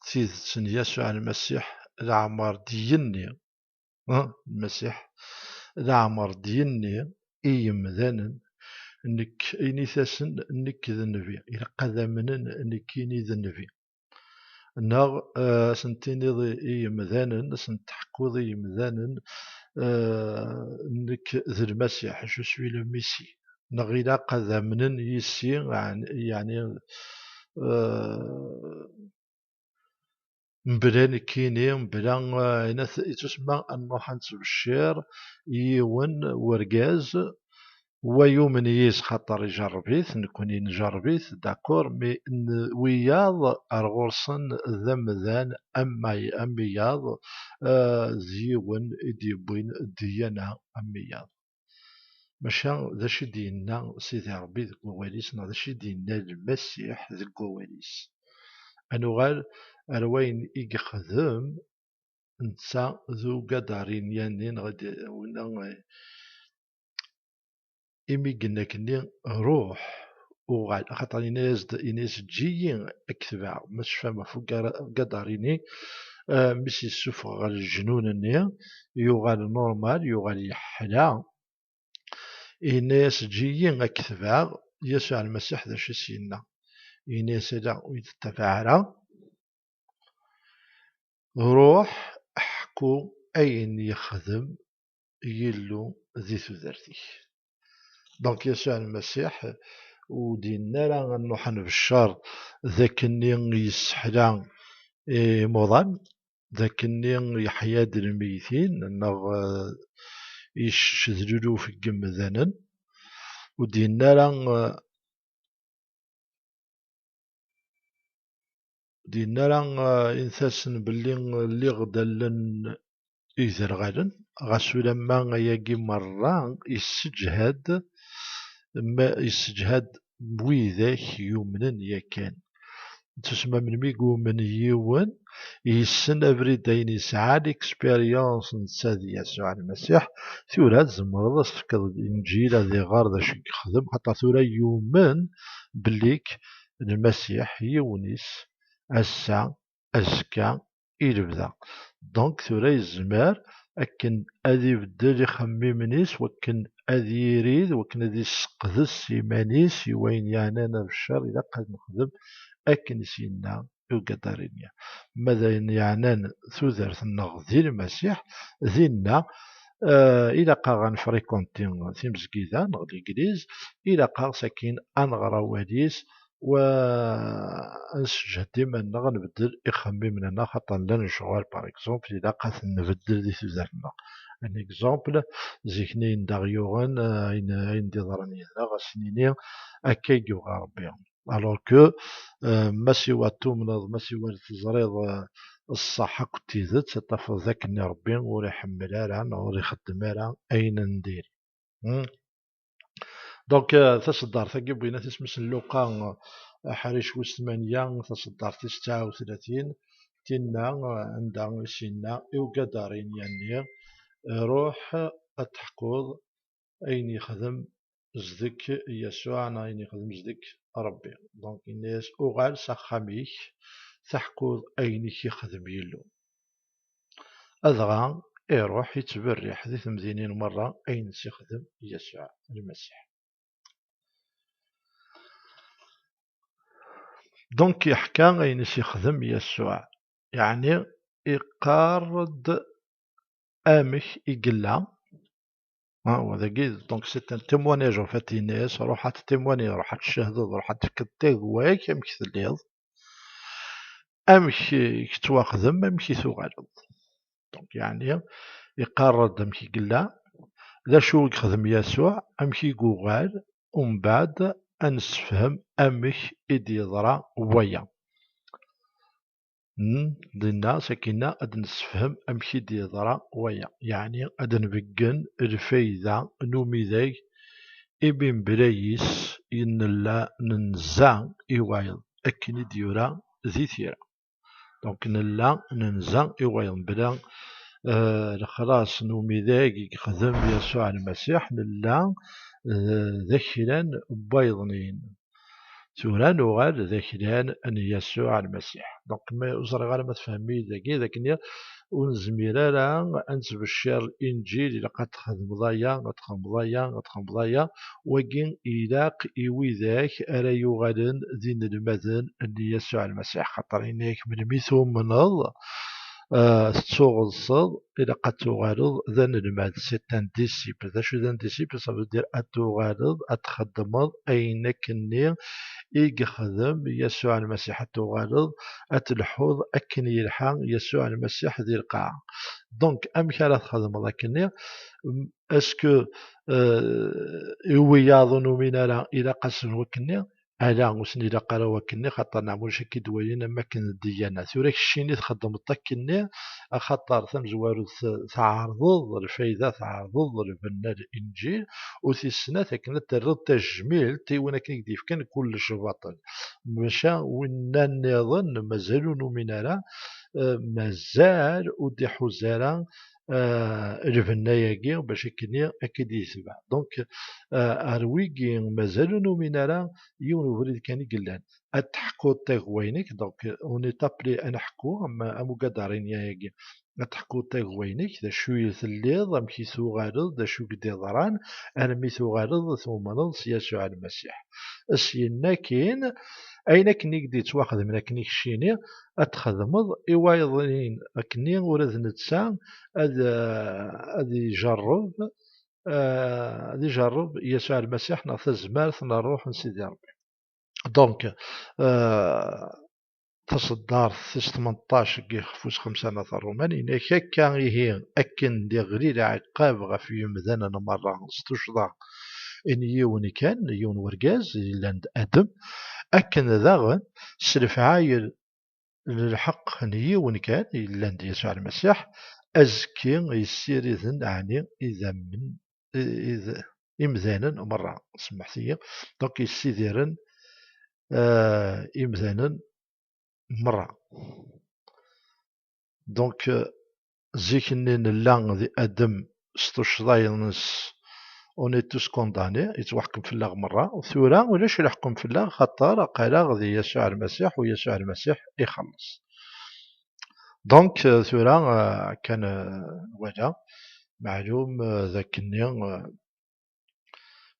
tidet n Yasuɛ Lmasiḥ, leɛmer d-yenni, ah, Lmasiḥ, leɛmer d-yenni i yemdanen, nekk, init-asen, nekk d nnbi, ilaq ad amnen nekkini d nnbi. Neɣ, eh, ad sen-tiniḍ i, i yemdanen, ad sen-teḥkuḍ i yemdanen, eh, nekk d Lmasiḥ, je suis le Messie. Neɣ ilaq ad amnen yis-i, yeɛni, yeɛni, eh, mebla nekkini, mebla, eh, ayen at-, ittusemma ad nruḥ ad nettbeccir yiwen wergaz, wa yumen yis xaṭer ijerreb-it, nekkni njerreb-it, d'accord, mais n-, wiyaḍ ar ɣur-sen d amdan am ay-, am wiyaḍ, eh, d yiwen i d-yewwin ddyana am wiyaḍ. Maca d acu i d-yenna Sidi Ṛebbi deg wawal-is, neɣ d acu i d-yenna Lmasiḥ deg wawal-is? Ad nuɣal ar wayen i yexdem netta d ugadarinian-nni, neɣ d winna, eh, imi yenna akkenni, "Ruḥ, uɣal." Axaṭer yenna-yas-d, yenna-yas, "Eǧǧ-iyi ad k-tebɛeɣ." Ma tecfam ɣef ugar-, ugadarini, eh, mi s-yessufeɣ ɣer leǧnun-nni, yuɣal normal, yuɣal yeḥla. Yenna-yas, "Eǧǧ-iyi ad k-tebɛeɣ." Yasuɛ Lmasiḥ d acu i s-yenna? Yenna-yas, "Ala, ur yi-tettabaɛ ara. Ruḥ, ḥku ayen yexdem Yillu di tudert-ik." Donc, Yasuɛ Lmasiḥ ur d-yenni ara ad nruḥ ad nbeccer d akkenni yesseḥla imuḍan, d akkenni yeḥya-d lmeytin, neɣ, eh, yecc d luluf n yemdanen. Ur d-yenni ara, eh, ur d-yenni ara, eh, init-asen belli lliɣ-d allen iderɣalen, ɣas ulamma ayagi merra yesseǧhad, ma yesseǧhad widak yumnen yakan. Tusma melmi i yumen yiwen, yessen abrid ayen yesɛa, l'expérience netta d Yasuɛ Lmasiḥ. Tura tzemreḍ ad s-tefkeḍ Linǧil, ad iɣer d acu i yexdem, xaṭer tura yumen bellik Lmasiḥ yiwen-is, ass-a, azekka, i lebda. Donc, tura yezmer akken ad ibeddel ixemmimen-is, wakken ad yirid, wakken ad isseqdes iman-is i wayen yeɛnan abeccer, ilaq ad nexdem akken i s-yenna i ugadarini. Ma d ayen yeɛnan tudert-nneɣ di Lmasiḥ, dinna, eh, ilaq-aɣ ad nefrikunti timezgida neɣ legliz, ilaq-aɣ sakin ad nɣer awal-is, wa ad nseǧhed iman-nneɣ, ad nbeddel ixemmimen-nneɣ, xaṭer llan lecɣal, par exemple, ilaq ad ten-nbeddel di tudert-nneɣ. Un exemple, zik-nni ayen d aɣ-yuɣen, eh, ayen, ayen d-iḍran yid-neɣ, ad s-nini, "Akka i yebɣa Ṛebbi." Alors que, eh, ma siwa tumneḍ, ma siwa teẓriḍ, eh, ṣṣeḥ akked tidet, ad tafeḍ d akken Ṛebbi ur iḥemmel ara, neɣ ur ixeddem ara ayen n diri. Hmm? Donc, euh, taṣeddart-agi n Luqa, euh, aḥric wis tmanya, taṣeddart tis tesɛa u tlatin, tinna, eh, anda i s-yenna i ugadar-nni, eh, ruḥ ad teḥkuḍ ayen yexdem zedek Yasuɛ, neɣ ayen yexdem zedek Ṛebbi. Donc, yenna-yas, uɣal s axxam-ik, teḥkuḍ ayen i k-yexdem Yillu. Adɣa iruḥ ittberriḥ di temdinin merra ayen i s-yexdem Yasuɛ Lmasiḥ. Donc, yeḥka ayen i s-yexdem Yasuɛ, yeɛni iqqar-d amek i yella. Ah, wa dagi, donc, c'est un témoignage, en fait, yenna-yas, ruḥ ad témoigner, ruḥ ad tcehdeḍ, ruḥ ad tefkeḍ tagwa-k, amek telliḍ, amek i k-ttwaxdem, amek i tuɣaleḍ. Donc, yeɛni, iqqar-d amek i yella, d acu i yexdem Yasuɛ, amek i yuɣal, umbeɛd ad nessefhem amek i d-yeḍra waya. Hmm, dinna, sakkin-a, ad nessefhem amek i d-yeḍra waya. Yeɛni, ad nbeggen lfayda n umidag imi mebla-is i nella nenza i wayeḍ, akken i d-yura di tira. Donc, nella nenza i wayeḍ mebla, eh, lexlaṣ n umidag i yexdem Yasuɛ Lmasiḥ, nella, eh, d aklan n wayeḍnin. Tura nuɣal d aklan n Yasuɛ Lmasiḥ. Donc, ma, ur ẓriɣ ara ma tfehmem-iyi dagi, d akken ur nezmir ara ad nettbeccir Linǧil, ilaq ad txedmeḍ aya, ad txedmeḍ aya, ad txedmeḍ aya. Wagi ilaq i widak ara yuɣalen d inelmaden n Yasuɛ Lmasiḥ, xaṭer yenna-yak, melmi tumneḍ, eh, tettuɣeḍseḍ, ilaq ad tuɣaleḍ d anelmad, c'est un disciple. D acu d un disciple? Ça veut dire ad tuɣaleḍ ad txeddmeḍ ayen akkenni i yexdem Yasuɛ Lmasiḥ, ad tuɣaleḍ ad telḥuḍ akken yelḥa Yasuɛ Lmasiḥ di lqaɛa. Donc, amek ara txedmeḍ akkenni? Est-ce que, euh, i wiyaḍ ur numin ara ilaq-asen wakkenni? Ala, ur sen-ilaq ara wakkenni, xaṭer neɛma ulac akka i d-walin am wakken d ddiyana. Tura keččini txeddmeḍ akkenni, axaṭer tamezwarut tɛerḍeḍ lfayda, tɛerḍeḍ lbenna n Linǧil, u tis snat akken ad terreḍ tajmilt i win akken i k-d-yefkan kullec baṭel. Maca winna nniḍen mazal ur numin ara, eh, mazal ur d-iḥuz ara, eh, lbenna-agi bac akkenni akka i d-yetbeɛ. Donc, eh, ar wigi mazal ur numin ara, yiwen ubrid kan i yellan. Ad teḥkuḍ tagwa-inek, donc, on est appelé ad neḥku, am, am ugadar-nni-agi. Ad teḥkuḍ tagwa-inek, d acu i telliḍ, amek i tuɣaleḍ, d acu i k-d-iḍran, armi tuɣaleḍ tumneḍ s Yasuɛ Lmasiḥ. Syin akkin, ayen akken i k-d-yettwaxedmen akken i keččini, ad txedmeḍ i wayeḍnin akkenni ula d netta ad, ad ijerreb, eh, ad ijerreb Yasuɛ Lmasiḥ neɣ tazmert n Ṛṛuḥ n Sidi Ṛebbi. Donc, eh, taṣeddart tis tmenṭac deg ixef wis xemsa n At Ṛuman, yenna-k akka ihi, akken d-iɣli lɛiqab ɣef yimdanen merra s tuccḍa n yiwen kan, yiwen wergaz, yellan d Adem, akken daɣen s lefɛayel n lḥeqq n yiwen kan, yellan d Yasuɛ Lmasiḥ, azekki yessiriden, ɛni idammen, i-, id-, imdanen merra, semḥet-iyi, donc yessidiren, eh, imdanen merra. Donc, euh, zik-nni nella di Adem s tuccḍa-ines, on est tous condamnés, yettwaḥkem fell-aɣ merra. Tura ulac leḥkem fell-aɣ, xaṭer aql-aɣ di Yasuɛ Lmasiḥ, u Yasuɛ Lmasiḥ ixelleṣ. Donc, euh, tura, euh, kan, euh, nwala, meɛlum, euh, d akkenni, euh,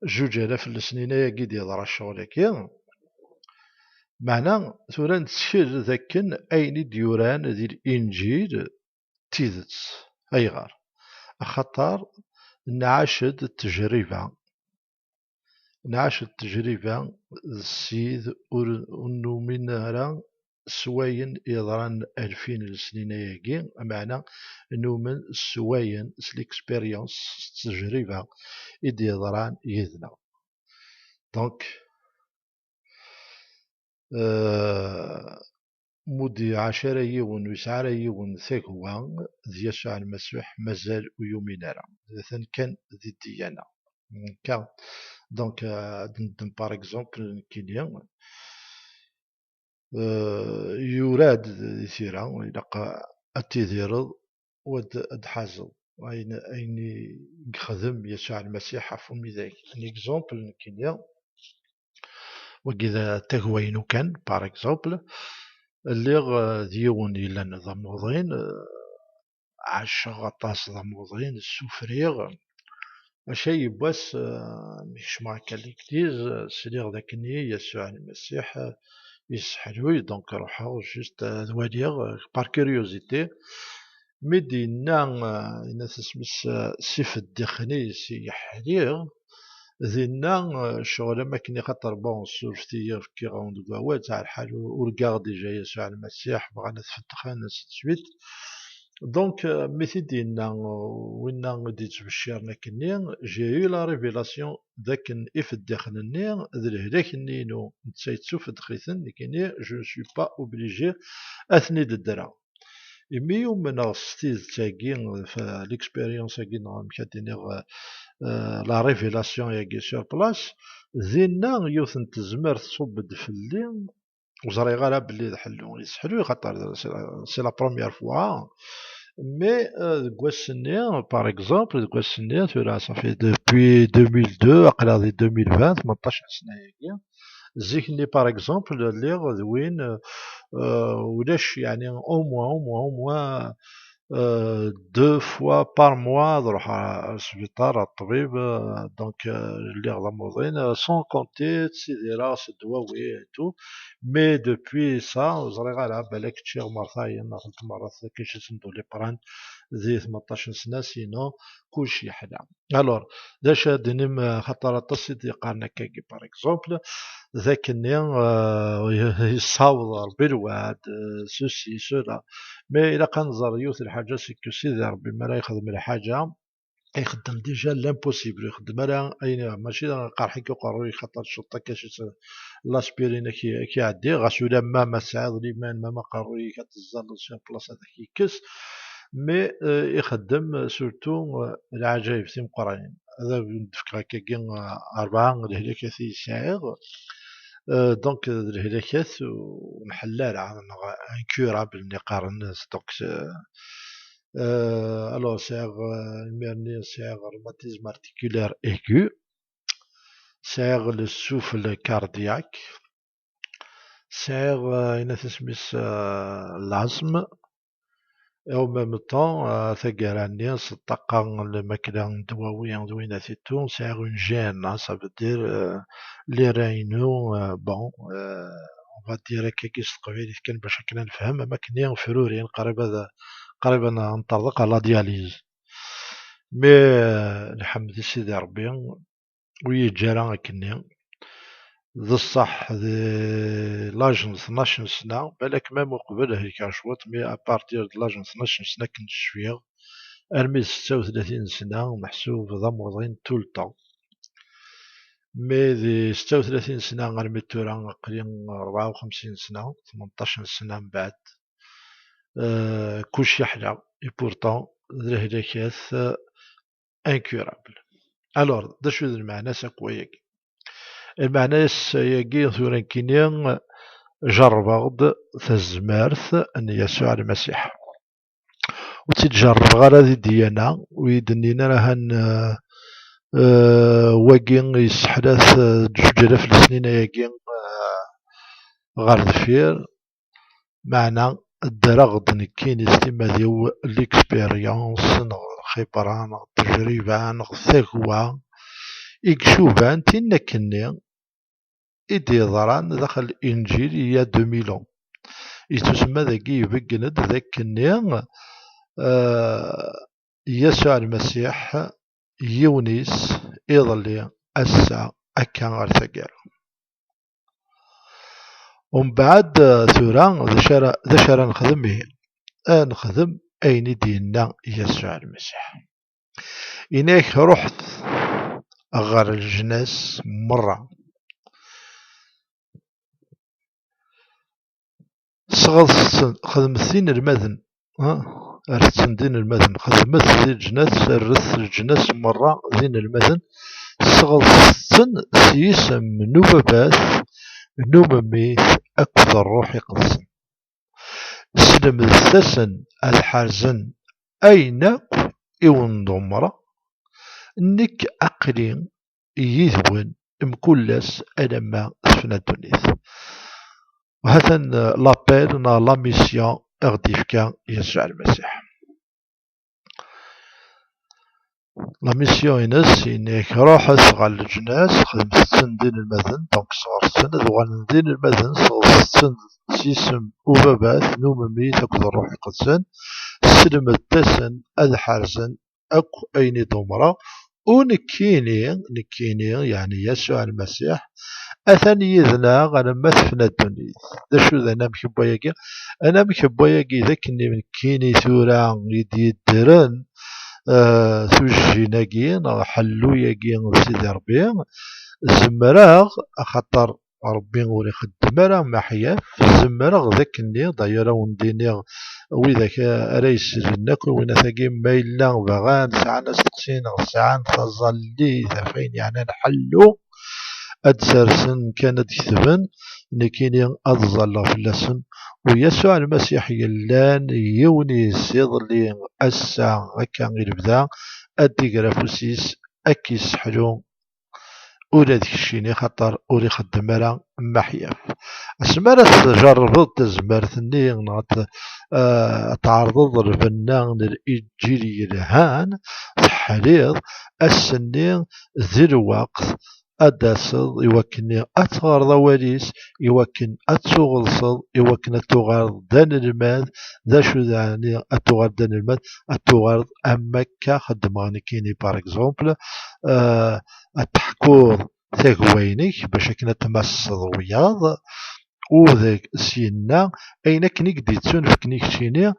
zuǧ alaf n lesnin ayagi i d-yeḍra ccɣel-agi. Meɛna tura nettkel d akken ayen i d-yuran di Linǧil d tidet. Ayɣer? Axaṭer nɛac-d ttejriba. Nɛac-d ttejriba d Ssid ur, ur numin ara s wayen yeḍran alfin n lesnin ayagi, meɛna numen s wayen, s l'expérience, s ttejriba i d-yeḍran yid-neɣ. Donc, euh, mu d-iɛac ara yiwen, ur yesɛi ara yiwen tagwa d Yasuɛ Lmasiḥ, mazal ur yumin ara. Atan kan di ddiyana. Nekka, donc, euh, ad neddem, par exemple, nekkini, Eh, yura-d di tira, ilaq ad tidireḍ u ad, ad d-tḥazeḍ ayen, ayen i yexdem Yasuɛ Lmasiḥ ɣef umidag. Un exemple, nekkini, wagi d tagwa-inu kan, par exemple, lliɣ, eh, d yiwen yellan d amuḍin, eh, ɛaceɣ aṭas d amuḍin, ssufriɣ. Maca yiwwas, eh, mi kecmeɣ akka legliz, eh, sliɣ d akken Yasuɛ Lmasiḥ, eh, yesseḥluy, donc ruḥeɣ juste ad waliɣ, eh, par curiosité. Mi d-yenna, eh, yenna-t isem-is, eh, sif ddexen-is i yeḥliɣ, dinna, eh, ccɣel am akken i xaṭer, bon, surfet-iyi, fkiɣ-awen deg wawal, ttɛa lḥal, urgaɣ déjà Yasuɛ Lmasiḥ, bɣan ad t-feddxen, ainsi de suite. Donc, eh, mi t-id-yenna, eh, winna i d-yettbecciren akkenni, j'ai eu la révélation d akken ifeddixen-nni d lehlak-nni-inu, netta yettufeddex-iten, nekkini, je ne suis pas obligé ad ten-id-ddreɣ. Imi umneɣ s tidet-agi, f-, l'expérience-agi, neɣ amek ad d-iniɣ, eh, la révélation-agi sur place, dinna yiwet n tezmert tṣubb-d fell-i, ur ẓriɣ ara belli d ḥellu yesseḥluy, xaṭer c'est la, c'est la première fois. Mais, euh, deg wass-nni, par exemple, deg wass-nni, tura, ça fait depuis deux mille deux, aql-aɣ di deux mille vingt, tmenṭac n ssna-agi. Zik-nni, par exemple, lliɣ d win, euh, ulac, yeɛni, au moins, au moins, au moins, euh, deux fois par mois ad ruḥeɣ ar sbiṭar, ar ṭṭbib, euh, donc, euh, lliɣ d amuḍin, euh, sans compter ttidireɣ s ddwawi et tout. Mais depuis ça, ur ẓriɣ ara, balak ččiɣ mertayen neɣ tlata merrat kacit n Doliprane di tmenṭac n sna, sinon kullec yeḥla. Alors, d acu ad d-tinim, euh, xaṭer aṭas i d-yeqqaren akkagi, par exemple, d akken-nni, euh, yessaweḍ Rebbi lweɛd, euh, ceci, cela. Mais ilaq ad nẓer yiwet n lḥaǧa, c'est que Sidi Rebbi mi ara yexdem lḥaǧa, ixeddem déjà l'impossible, ur ixeddem ara ayen, mačči d aqerḥ-ik uqerruy-ik, xaṭer tcuddeḍ akka s l'aspirine ad k-, ad k-iɛeddi, ɣas ulamma ma tesɛiḍ liman, ma, ma aqerruy-ik ad teẓẓalleḍ sur place ad ak-yekkes, mais, euh, ixeddem surtout, euh, lɛaǧayeb timeqqranin. Ad awen-d-fkeɣ akkagi, euh, rebɛa n lehlakat i sɛiɣ. Euh, donc, d lehlakat ur nḥellu ara, neɣ incurable i qqaren, donc, euh, Euh, alors, sɛiɣ, euh, imir-nni sɛiɣ rhumatisme articulaire aigu, sɛiɣ le souffle cardiaque, sɛiɣ, euh, yenna-t isem-is, euh, l'asthme, et en même temps, euh, taggara-nni s ṭṭaqa n lmakla n ddwawi d winat et tout, sɛiɣ une G N A, ça veut dire, euh, les reins, euh, bon, euh, on va dire, akka s teqbaylit kan bac akken ad nefhem, am akken i frurin, qrib ad, qrib ad n-, neṭṭerḍeq ɣer la dialyse. Mais, euh, lḥemd i Sidi Rebbi, ur yi-yeǧǧi ara akkenni. D ṣṣeḥ, di l'âge n tnac n sna, balak même uqbel helkeɣ cwiṭ, mais à partir de l'âge n tnac n sna akken d-cfiɣ, armi d setta u tlatin n sna, meḥsub d amuḍin tout le temps. Mais di setta u tlatin sna armi d tura, aql-i rebɛa u xemsin sna, tmenṭac n sna mbeɛd, euh, kullec yeḥla. Et pourtant, d lehlakat, euh, incurable. Alors, d acu d lmeɛna-s akk wayagi? Lmeɛna-s ayagi tura nekkini, jerrbeɣ-d tazmert n Yasuɛ Lmasiḥ. Ur tt-id-jerrbeɣ ara di ddyana, ur yi-d-nnin ara han, eh, eh, wagi yesseḥla-t, eh, ǧuǧ alaf n lesnin ayagi, eh, ɣer deffir. Meɛna ddreɣ-d nekkini s timmad-iw l'expérience, neɣ lxibra, neɣ ttejriba, neɣ tagwa i icuban tin akkenni i d-yeḍran daxel Inǧil il y a deux mille ans. Yettusemma dagi ibeggen-d d akkenni, eh, Yasuɛ Lmasiḥ yiwen-is, iḍelli, ass-a, akka ar taggara. Umbeɛd, eh, tura, d acu ara, d acu ara nexdem? Ihi, ad nexdem ayen i d-yenna Yasuɛ Lmasiḥ. Ini-ak, ruḥet ɣer leǧnas merra. Sɣeḍset-ten, xedmet-ten d inelmaden. Ha? Rret-ten d inelmaden. Xedmet di leǧnas, rret leǧnas merra d inelmaden. Sɣeḍset-ten s yisem n ubabat, n umemmit, akked Ṛṛuḥ Iqedsen. Slemdet-asen ad ḥerzen ayen akk i wen-d-umreɣ, nekk aql-i yid-wen mkul ass alamma tefna ddunit. Hatan, euh, l'appel neɣ la mission i ɣ-d-yefka Yasuɛ Lmasiḥ. La mission-ines, yenna-yak, ruḥet ɣer leǧnas, xedmet-ten d inelmaden, donc sɣersen ad uɣalen d inelmaden, sɣerset-ten s yisem Ubabat, n Umemmit akked Ṛṛuḥ Iqedsen, sselmet-asen ad ḥerzen akk ayen i d-umreɣ. U nekkini, nekkini, yeɛni Yasuɛ Lmasiḥ, atan yid-neɣ alamma tefna ddunit. D acu d anamek n wayagi? Anamek n wayagi d akken nekkini tura i d-yeddren, eh, tujjin-agi neɣ ḥellu-agi n Sidi Ṛebbi, zemreɣ, axaṭer Ṛebbi ur ixeddem ara meḥyaf, zemreɣ d akken-nni, d'ailleurs, ad wen-d-iniɣ widak ara yeslen akk i winat-agi, ma yella bɣan, sɛan asteqsi neɣ sɛan taẓallit ɣef wayen yeɛnan ḥellu, ad d-sersen kan, ad d-ketben, nekkini ad ẓalleɣ fell-asen. U Yasuɛ Lmasiḥ yellan yiwen-is iḍelli, ass-a, akka i lebda, ad d-iger afus-is, ad k-isseḥlu ula d keččini, xaṭer ur ixeddem ara meḥyaf. Asmi ara tjerrbeḍ tazmert-nni, neɣ ad t-, eh, ad tɛerḍeḍ lbenna n Linǧil yelhan, teḥliḍ ass-nni di lweqt ad d-taseḍ i wakken ad teɣreḍ awal-is, i wakken ad tuɣelseḍ, i wakken ad tuɣaleḍ d anelmad. D acu d ɛni ad tuɣaleḍ d anelmad? Ad tuɣaleḍ am akka xeddmeɣ nekkini, par exemple, eh, ad teḥkuḍ tagwa-inek bac akken ad tmasseḍ wiyaḍ, u d syenna ayen akken i k-d-yettunefken i keččini,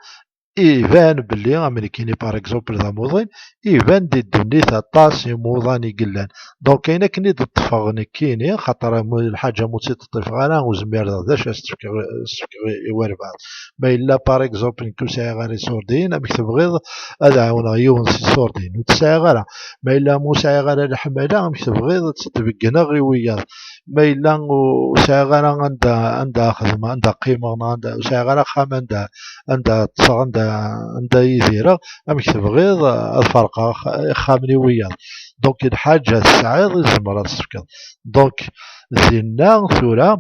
iban belli am nekkini, par exemple, d amuḍin, iban di ddunit aṭas imuḍan i yellan. Donc ayen akken i d-ṭṭfeɣ nekkini, xaṭer amu-, lḥaǧa mu tt-id-ṭṭifeɣ ara, ur zmireɣ d acu ad s-tt-fkeɣ, s-fkeɣ i, i walbeɛḍ. Ma yella, par exemple, nekk ur sɛiɣ ara iṣurdiyen, amek tebɣiḍ ad ɛawneɣ yiwen s iṣurdiyen? Ur tt-sɛiɣ ara. Ma yella ur sɛiɣ ara leḥmala, amek tebɣiḍ ad tt-id-beggneɣ i wiyaḍ? Ma yella ur sɛiɣ ara anda, anda xedmeɣ, anda qqimeɣ, neɣ anda, ur sɛiɣ ara axxam anda, anda ṭṭseɣ, anda, anda idireɣ, amek tebɣiḍ ad ferqeɣ ax-, ixxamen i wiyaḍ? Donc lḥaǧa tesɛiḍ i tzemreḍ ad tt-tefkeḍ. Donc dinna tura,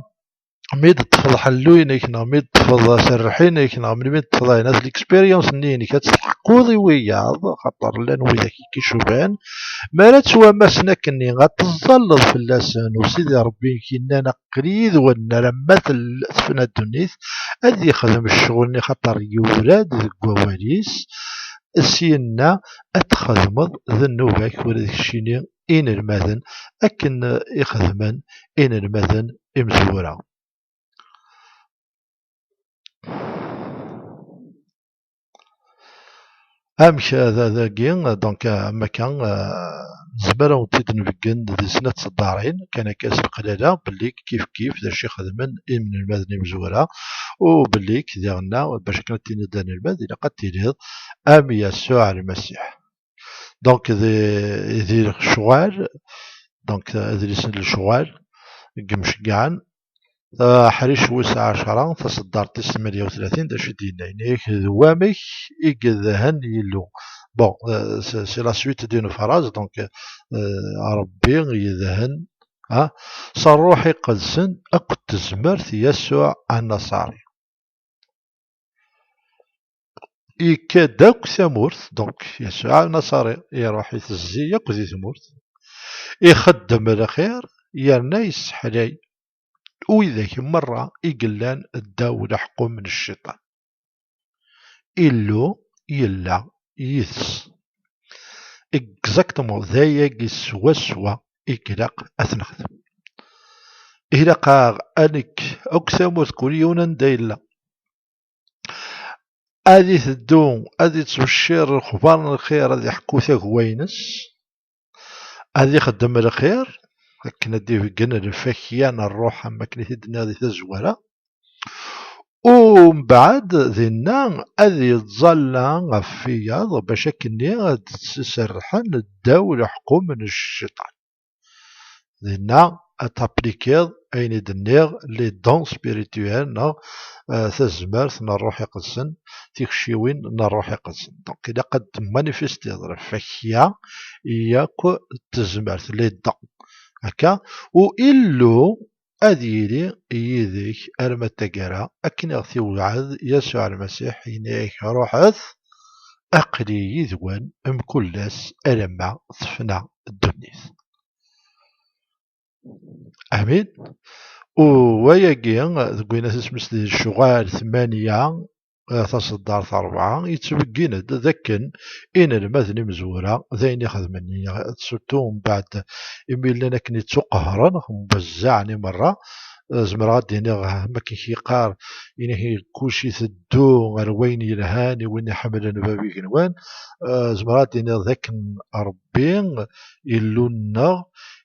mi d-teṭṭfeḍ ḥellu-inek, neɣ mi d-teṭṭfeḍ aserreḥ-inek, neɣ melmi d-teṭṭfeḍ ayen, at l'expérience-nni-inek ad tt-teḥkuḍ i wiyaḍ, xaṭer llan widak i k-icuban. Mi ara ttwamasen akkenni, ad teẓẓalleḍ fell-asen, u Sidi Ṛebbi i k-yennan aql-i yid-wen alamma tel-, tefna ddunit, ad yexdem ccɣel-nni, xaṭer yura-d deg wawal-is, syenna ad txedmeḍ d nnuba-k, ula d keččini inelmaden, akken i xedmen inelmaden imezwura. Amek, eh, da-, dagi, donc, eh, am akka, eh, nezmer ad wen-t-id-nbeggen di snat tseddarin, kan akka s leqlala, belli kif kif d acu i xedmen inelmaden imezwura, u belli diɣenna, bac akken ad tiniḍ d anelmad, ilaq ad tiliḍ am Yasuɛ Lmasiḥ. Donc, di, di lecɣal, donc, adlis n lecɣal, deg yimceggɛen, aḥric wis ɛecṛa, taṣeddart tis tmanya u tlatin, d acu i d-yenna? Yenna-yak, d wamek i yedhen Yillu. Bon, euh, c'est, c'est la suite d'une phrase, donc, euh, Ṛebbi yedhen, ah, s Ṛṛuḥ Iqedsen akked tezmert Yasuɛ Anaṣari. Ikka-d akk tamurt, donc Yasuɛ Anaṣari iṛuḥ itezzi akk di tmurt, ixeddem lxir, yerna yesseḥlay widak merra i yellan ddaw leḥkum n cciṭan. Illu yella yid-s. Exactement, d ayagi swaswa i ilaq ad t-nexdem. Ilaq-aɣ ad nekk akk tamurt, kul yiwen anda yella, ad iteddu, ad ittbeccir lexbar n lxir, ad iḥekku tagwa-ines, ad ixeddem lxir, akken ad d-ibeggen lfakya n ṛṛuḥ, am wakken i t-id-nniɣ di tazwara. U mbeɛd, dinna, ad ittẓalla ɣef wiyaḍ, bac akkenni ad d-serrḥen ddaw leḥkum n cciṭan. Dinna, ad taplikiḍ ayen i d-nniɣ, les dons spirituels, neɣ eh, tazmert n Ṛṛuḥ Iqedsen, tikciwin n Ṛṛuḥ Iqedsen. Donc, ilaq ad tmanifestiḍ lfakya yakk n tezmert, les dons. Akka, u Illu ad yili yid-k arma d taggara, akken i ɣ-t-iwɛed Yasuɛ Lmasiḥ, yenna-yak: "Ruḥet, aql-i yid-wen mkul ass alamma tefna ddunit." Amin. U wayagi, deg wayen asmi s-, di Lecɣal tmanya, eh, taṣeddart rebɛa, yettbeggin-d d akken inelmaden imezwura d ayen ixedmen, surtout mbeɛd imi llan akken ittuqehren, mwezzaɛen i merra. Eh, zemreɣ ad d-iniɣ, eh, am akken k-yeqqar, ini kulci iteddu ɣer wayen yelhan i win iḥemmlen bab igenwan. Eh, zemreɣ ad d-iniɣ d akken Ṛebbi, Illu-nneɣ,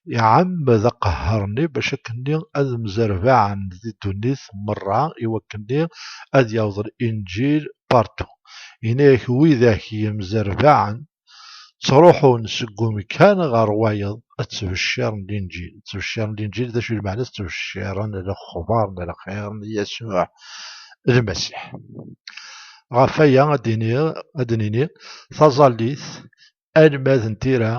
iɛemmed aqehher-nni bac akkenni ad mzerbaɛen di ddunit merra, i wakkenni ad yaweḍ Linǧil partout. Ini-ak, widak yemzerbaɛen ttruḥun seg umkan ɣer wayeḍ ad ttbecciren Linǧil. Ttbecciren Linǧil, d acu i lmeɛna? Ttbecciren lexbar n lxir n Yasuɛ Lmasiḥ. Ɣef waya ad d-iniɣ, ad d-nini, taẓallit, almad n tira,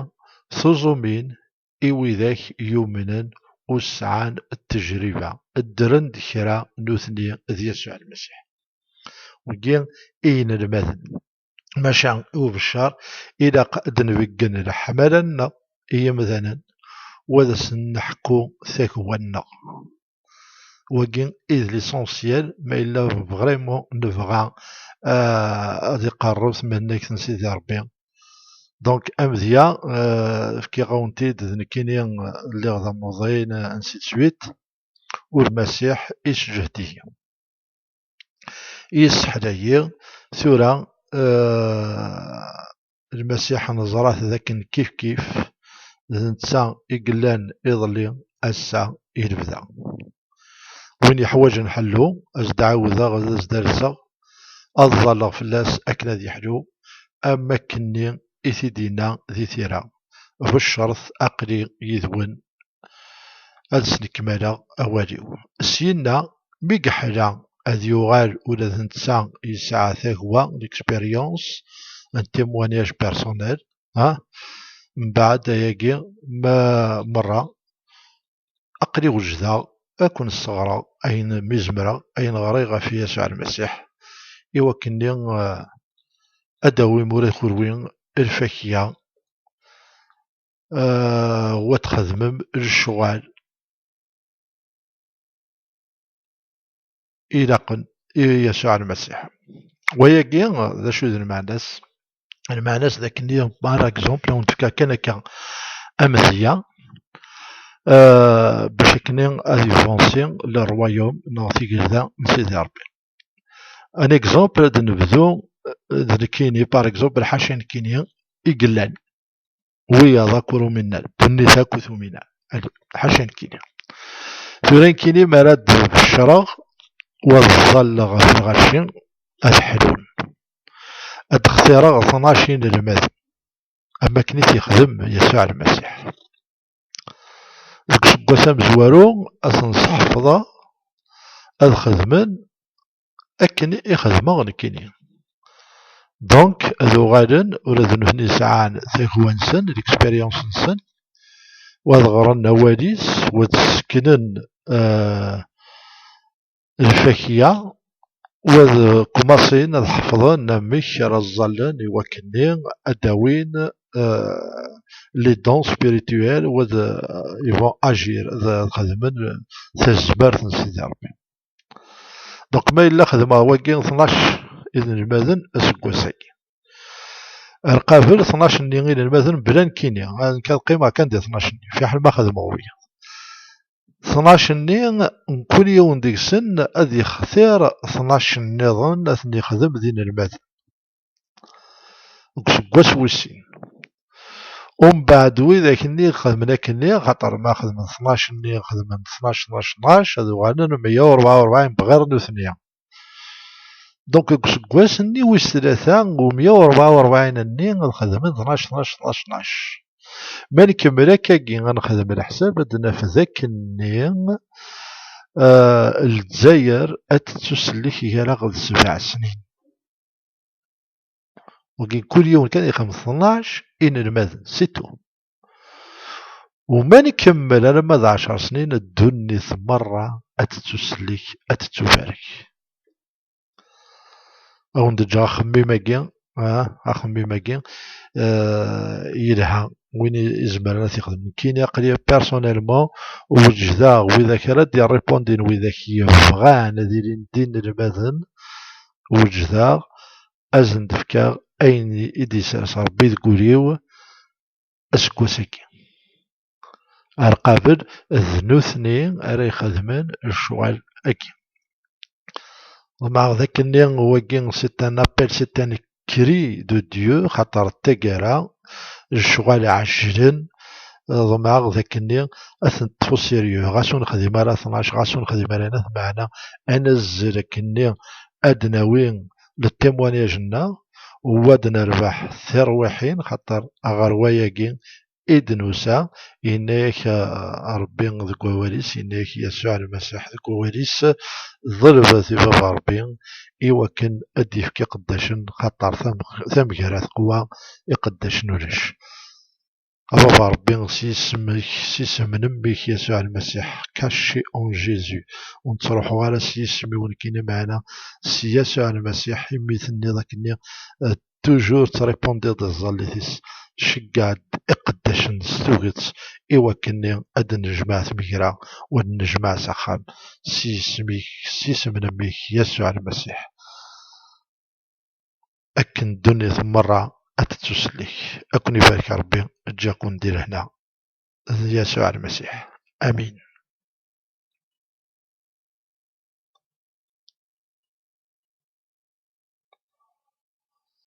tuẓumin i widak yumnen u sɛan ttejriba, ddren-d kra nutni d Yasuɛ Lmasiḥ. Wigi i yinelmaden. Maca i ubeccer, ilaq ad d-nbeggen leḥmala-nneɣ i yimdanen, u ad asen-neḥku tagwa-nneɣ. Wagi i d l'essentiel, ma yella vraiment nebɣa, euh, ad iqerreb tmennayt n Sidi Ṛebbi. Donc, amedya, euh, fkiɣ-awen-t-id d nekkini, euh, lliɣ d amuḍin, euh, ainsi de suite, u Lmasiḥ isǧehd-iyi, yesseḥla-yi. Tura, euh, Lmasiḥ neẓra-t d akken kif kif, d netta i yellan iḍelli, ass-a, i lebda. Win yeḥwaǧen ḥellu, ad s-d-ɛawdeɣ, ad s-d-rseɣ, ad ẓalleɣ fell-as akken ad yeḥlu, am wakkenni i t-id-yenna di tira: "Beccret, aql-i yid-wen ad snekmaleɣ awal-iw." Syenna, mi yeḥla, ad yuɣal ula d netta yesɛa tagwa, l'expérience, un témoignage personnel, ha? Mbeɛd ayagi, ma-, merra, aql-i wejdeɣ ad ken-sseɣreɣ ayen mi zemreɣ, ayen ɣriɣ ɣef Yasuɛ Lmasiḥ, i wakkenni, eh, ad d-tawim ula d kunwi lfakya, eh, u ad txedmem lecɣal ilaqen i Yasuɛ Lmasiḥ. Wayagi, d acu i d lmeɛna-s? Lmeɛna-s d akken, par exemple, ad wen-d-fkeɣ kan akka amedya, euh, bac akken ad ivansi le royaume neɣ tigelda n Sidi Ṛebbi. Un exemple, ad nebdu, euh, d nekkini, par exemple, ḥaca nekkini i yellan. Wiyaḍ akk ur uminnen ara, ddunit akk ur tumin ara. Allez, ḥaca nekkini. Tura nekkini mi ara d-beccreɣ, u ad ẓẓalleɣ ɣef lɣaci, ad ḥlun. Ad d-xtireɣ tnac inelmaden, am wakken i t-yexdem Yasuɛ Lmasiḥ. Deg useggas amezwaru, ad ten-sḥefḍeɣ ad xedmen akken i xedmeɣ nekkini. Donc, ad uɣalen ula d nutni sɛan tagwa-nsen, l'expérience-nsen, u ad ɣren awal-is, u ad seknen, euh, lfakya, u ad kumaṣin ad ḥefḍen amek ara ẓẓallen i wakkenni ad d-awin, euh, les dons spirituels, u ad, euh, ils vont agir, ad, ad xedmen tazmert n Sidi Ṛebbi. Donc, ma yella xedmeɣ wagi tnac inelmaden aseggas-agi, ar qabel tnac-nni inelmaden bla nekkini, nekk ad qqimeɣ kan di tnac-nni, fiḥel ma xedmeɣ wagi. Tnac-nni, mkul yiwen deg-sen ad yextir tnac nniḍen ad ten-yexdem d inelmaden. Deg useggas wis sin. Umbeɛd widak-nni xedmen akkenni, xaṭer ma xedmen tnac-nni, xedmen tnac, tnac, tnac, ad uɣalen meyya u rebɛa u rebɛin bɣir nutni. Donc, deg useggas-nni wis tlata, u meyya u rebɛa u rebɛin-nni ad xedmen tnac, tnac, tnac, tnac. Ma nkemmel akkagi ad nexdem leḥsab, ad naf d akkenni, eh, Lezzayer ad tettusellek gar-aɣ d sebɛa snin. Wagi kul yiwen kan ixdem tnac inelmaden, c'est tout. U ma nkemmel alamma d ɛecṛ snin, ddunit merra ad tettusellek, ad tettubarek. Ad wen-d-ǧǧeɣ axemmim-agi, ah, axemmim-agi, eh, yelha. Win i-, izemren ad t-ixdem. Nekkini aql-i personnellement, weǧdeɣ widak ara d-irripundin, widak yebɣan ad ilin d inelmaden, weǧdeɣ ad sen-d-fkeɣ ayen i d-isers Ṛebbi deg wul-iw aseggas-agi. Ar qabel, d nutni ara ixedmen lecɣal-agi. Ḍemɛeɣ d akkenni wagi, c'est un appel, c'est un cri de Dieu, xaṭer d taggara, lecɣal ɛejlen, ḍemɛeɣ d akkenni ad ten-ṭṭef au sérieux. Ɣas ur nexdim ara tnac, ɣas ur nexdim ara nat, meɛna ad nazzel akkenni ad d-nawi le témoignage-nneɣ, u ad nerbeḥ tirwiḥin, xaṭer ɣer wayagi i d-nusa, yenna-yak, eh, Ṛebbi deg wawal-is, yenna-yak Yasuɛ Lmasiḥ deg wawal-is, ḍelbet i Baba Ṛebbi i wakken ad d-yefk iqeddacen, xaṭer tam-, tamegra teqwa, iqeddacen ulac. A Baba Ṛebbi, s yisem-ik, s yisem n mmi-k Yasuɛ Lmasiḥ, caché en Jésus, ur nettruḥu ara s yisem-iw nekkini, meɛna s Yasuɛ Lmasiḥ, imi tenniḍ akkenni, eh, toujours tettripundiḍ i tẓallit-is, ceggeɛ-d iqeddacen s tuget i wakkenni ad d-nejmeɛ tmegra u ad d-nejmeɛ s axxam, s yisem-ik, s yisem n mmi-k Yasuɛ Lmasiḥ. Akken ddunit merra ad tettusellek. Ad ken-ibarek Ṛebbi, eǧǧ-aken di lehna d Yasuɛ Lmasiḥ. Amin.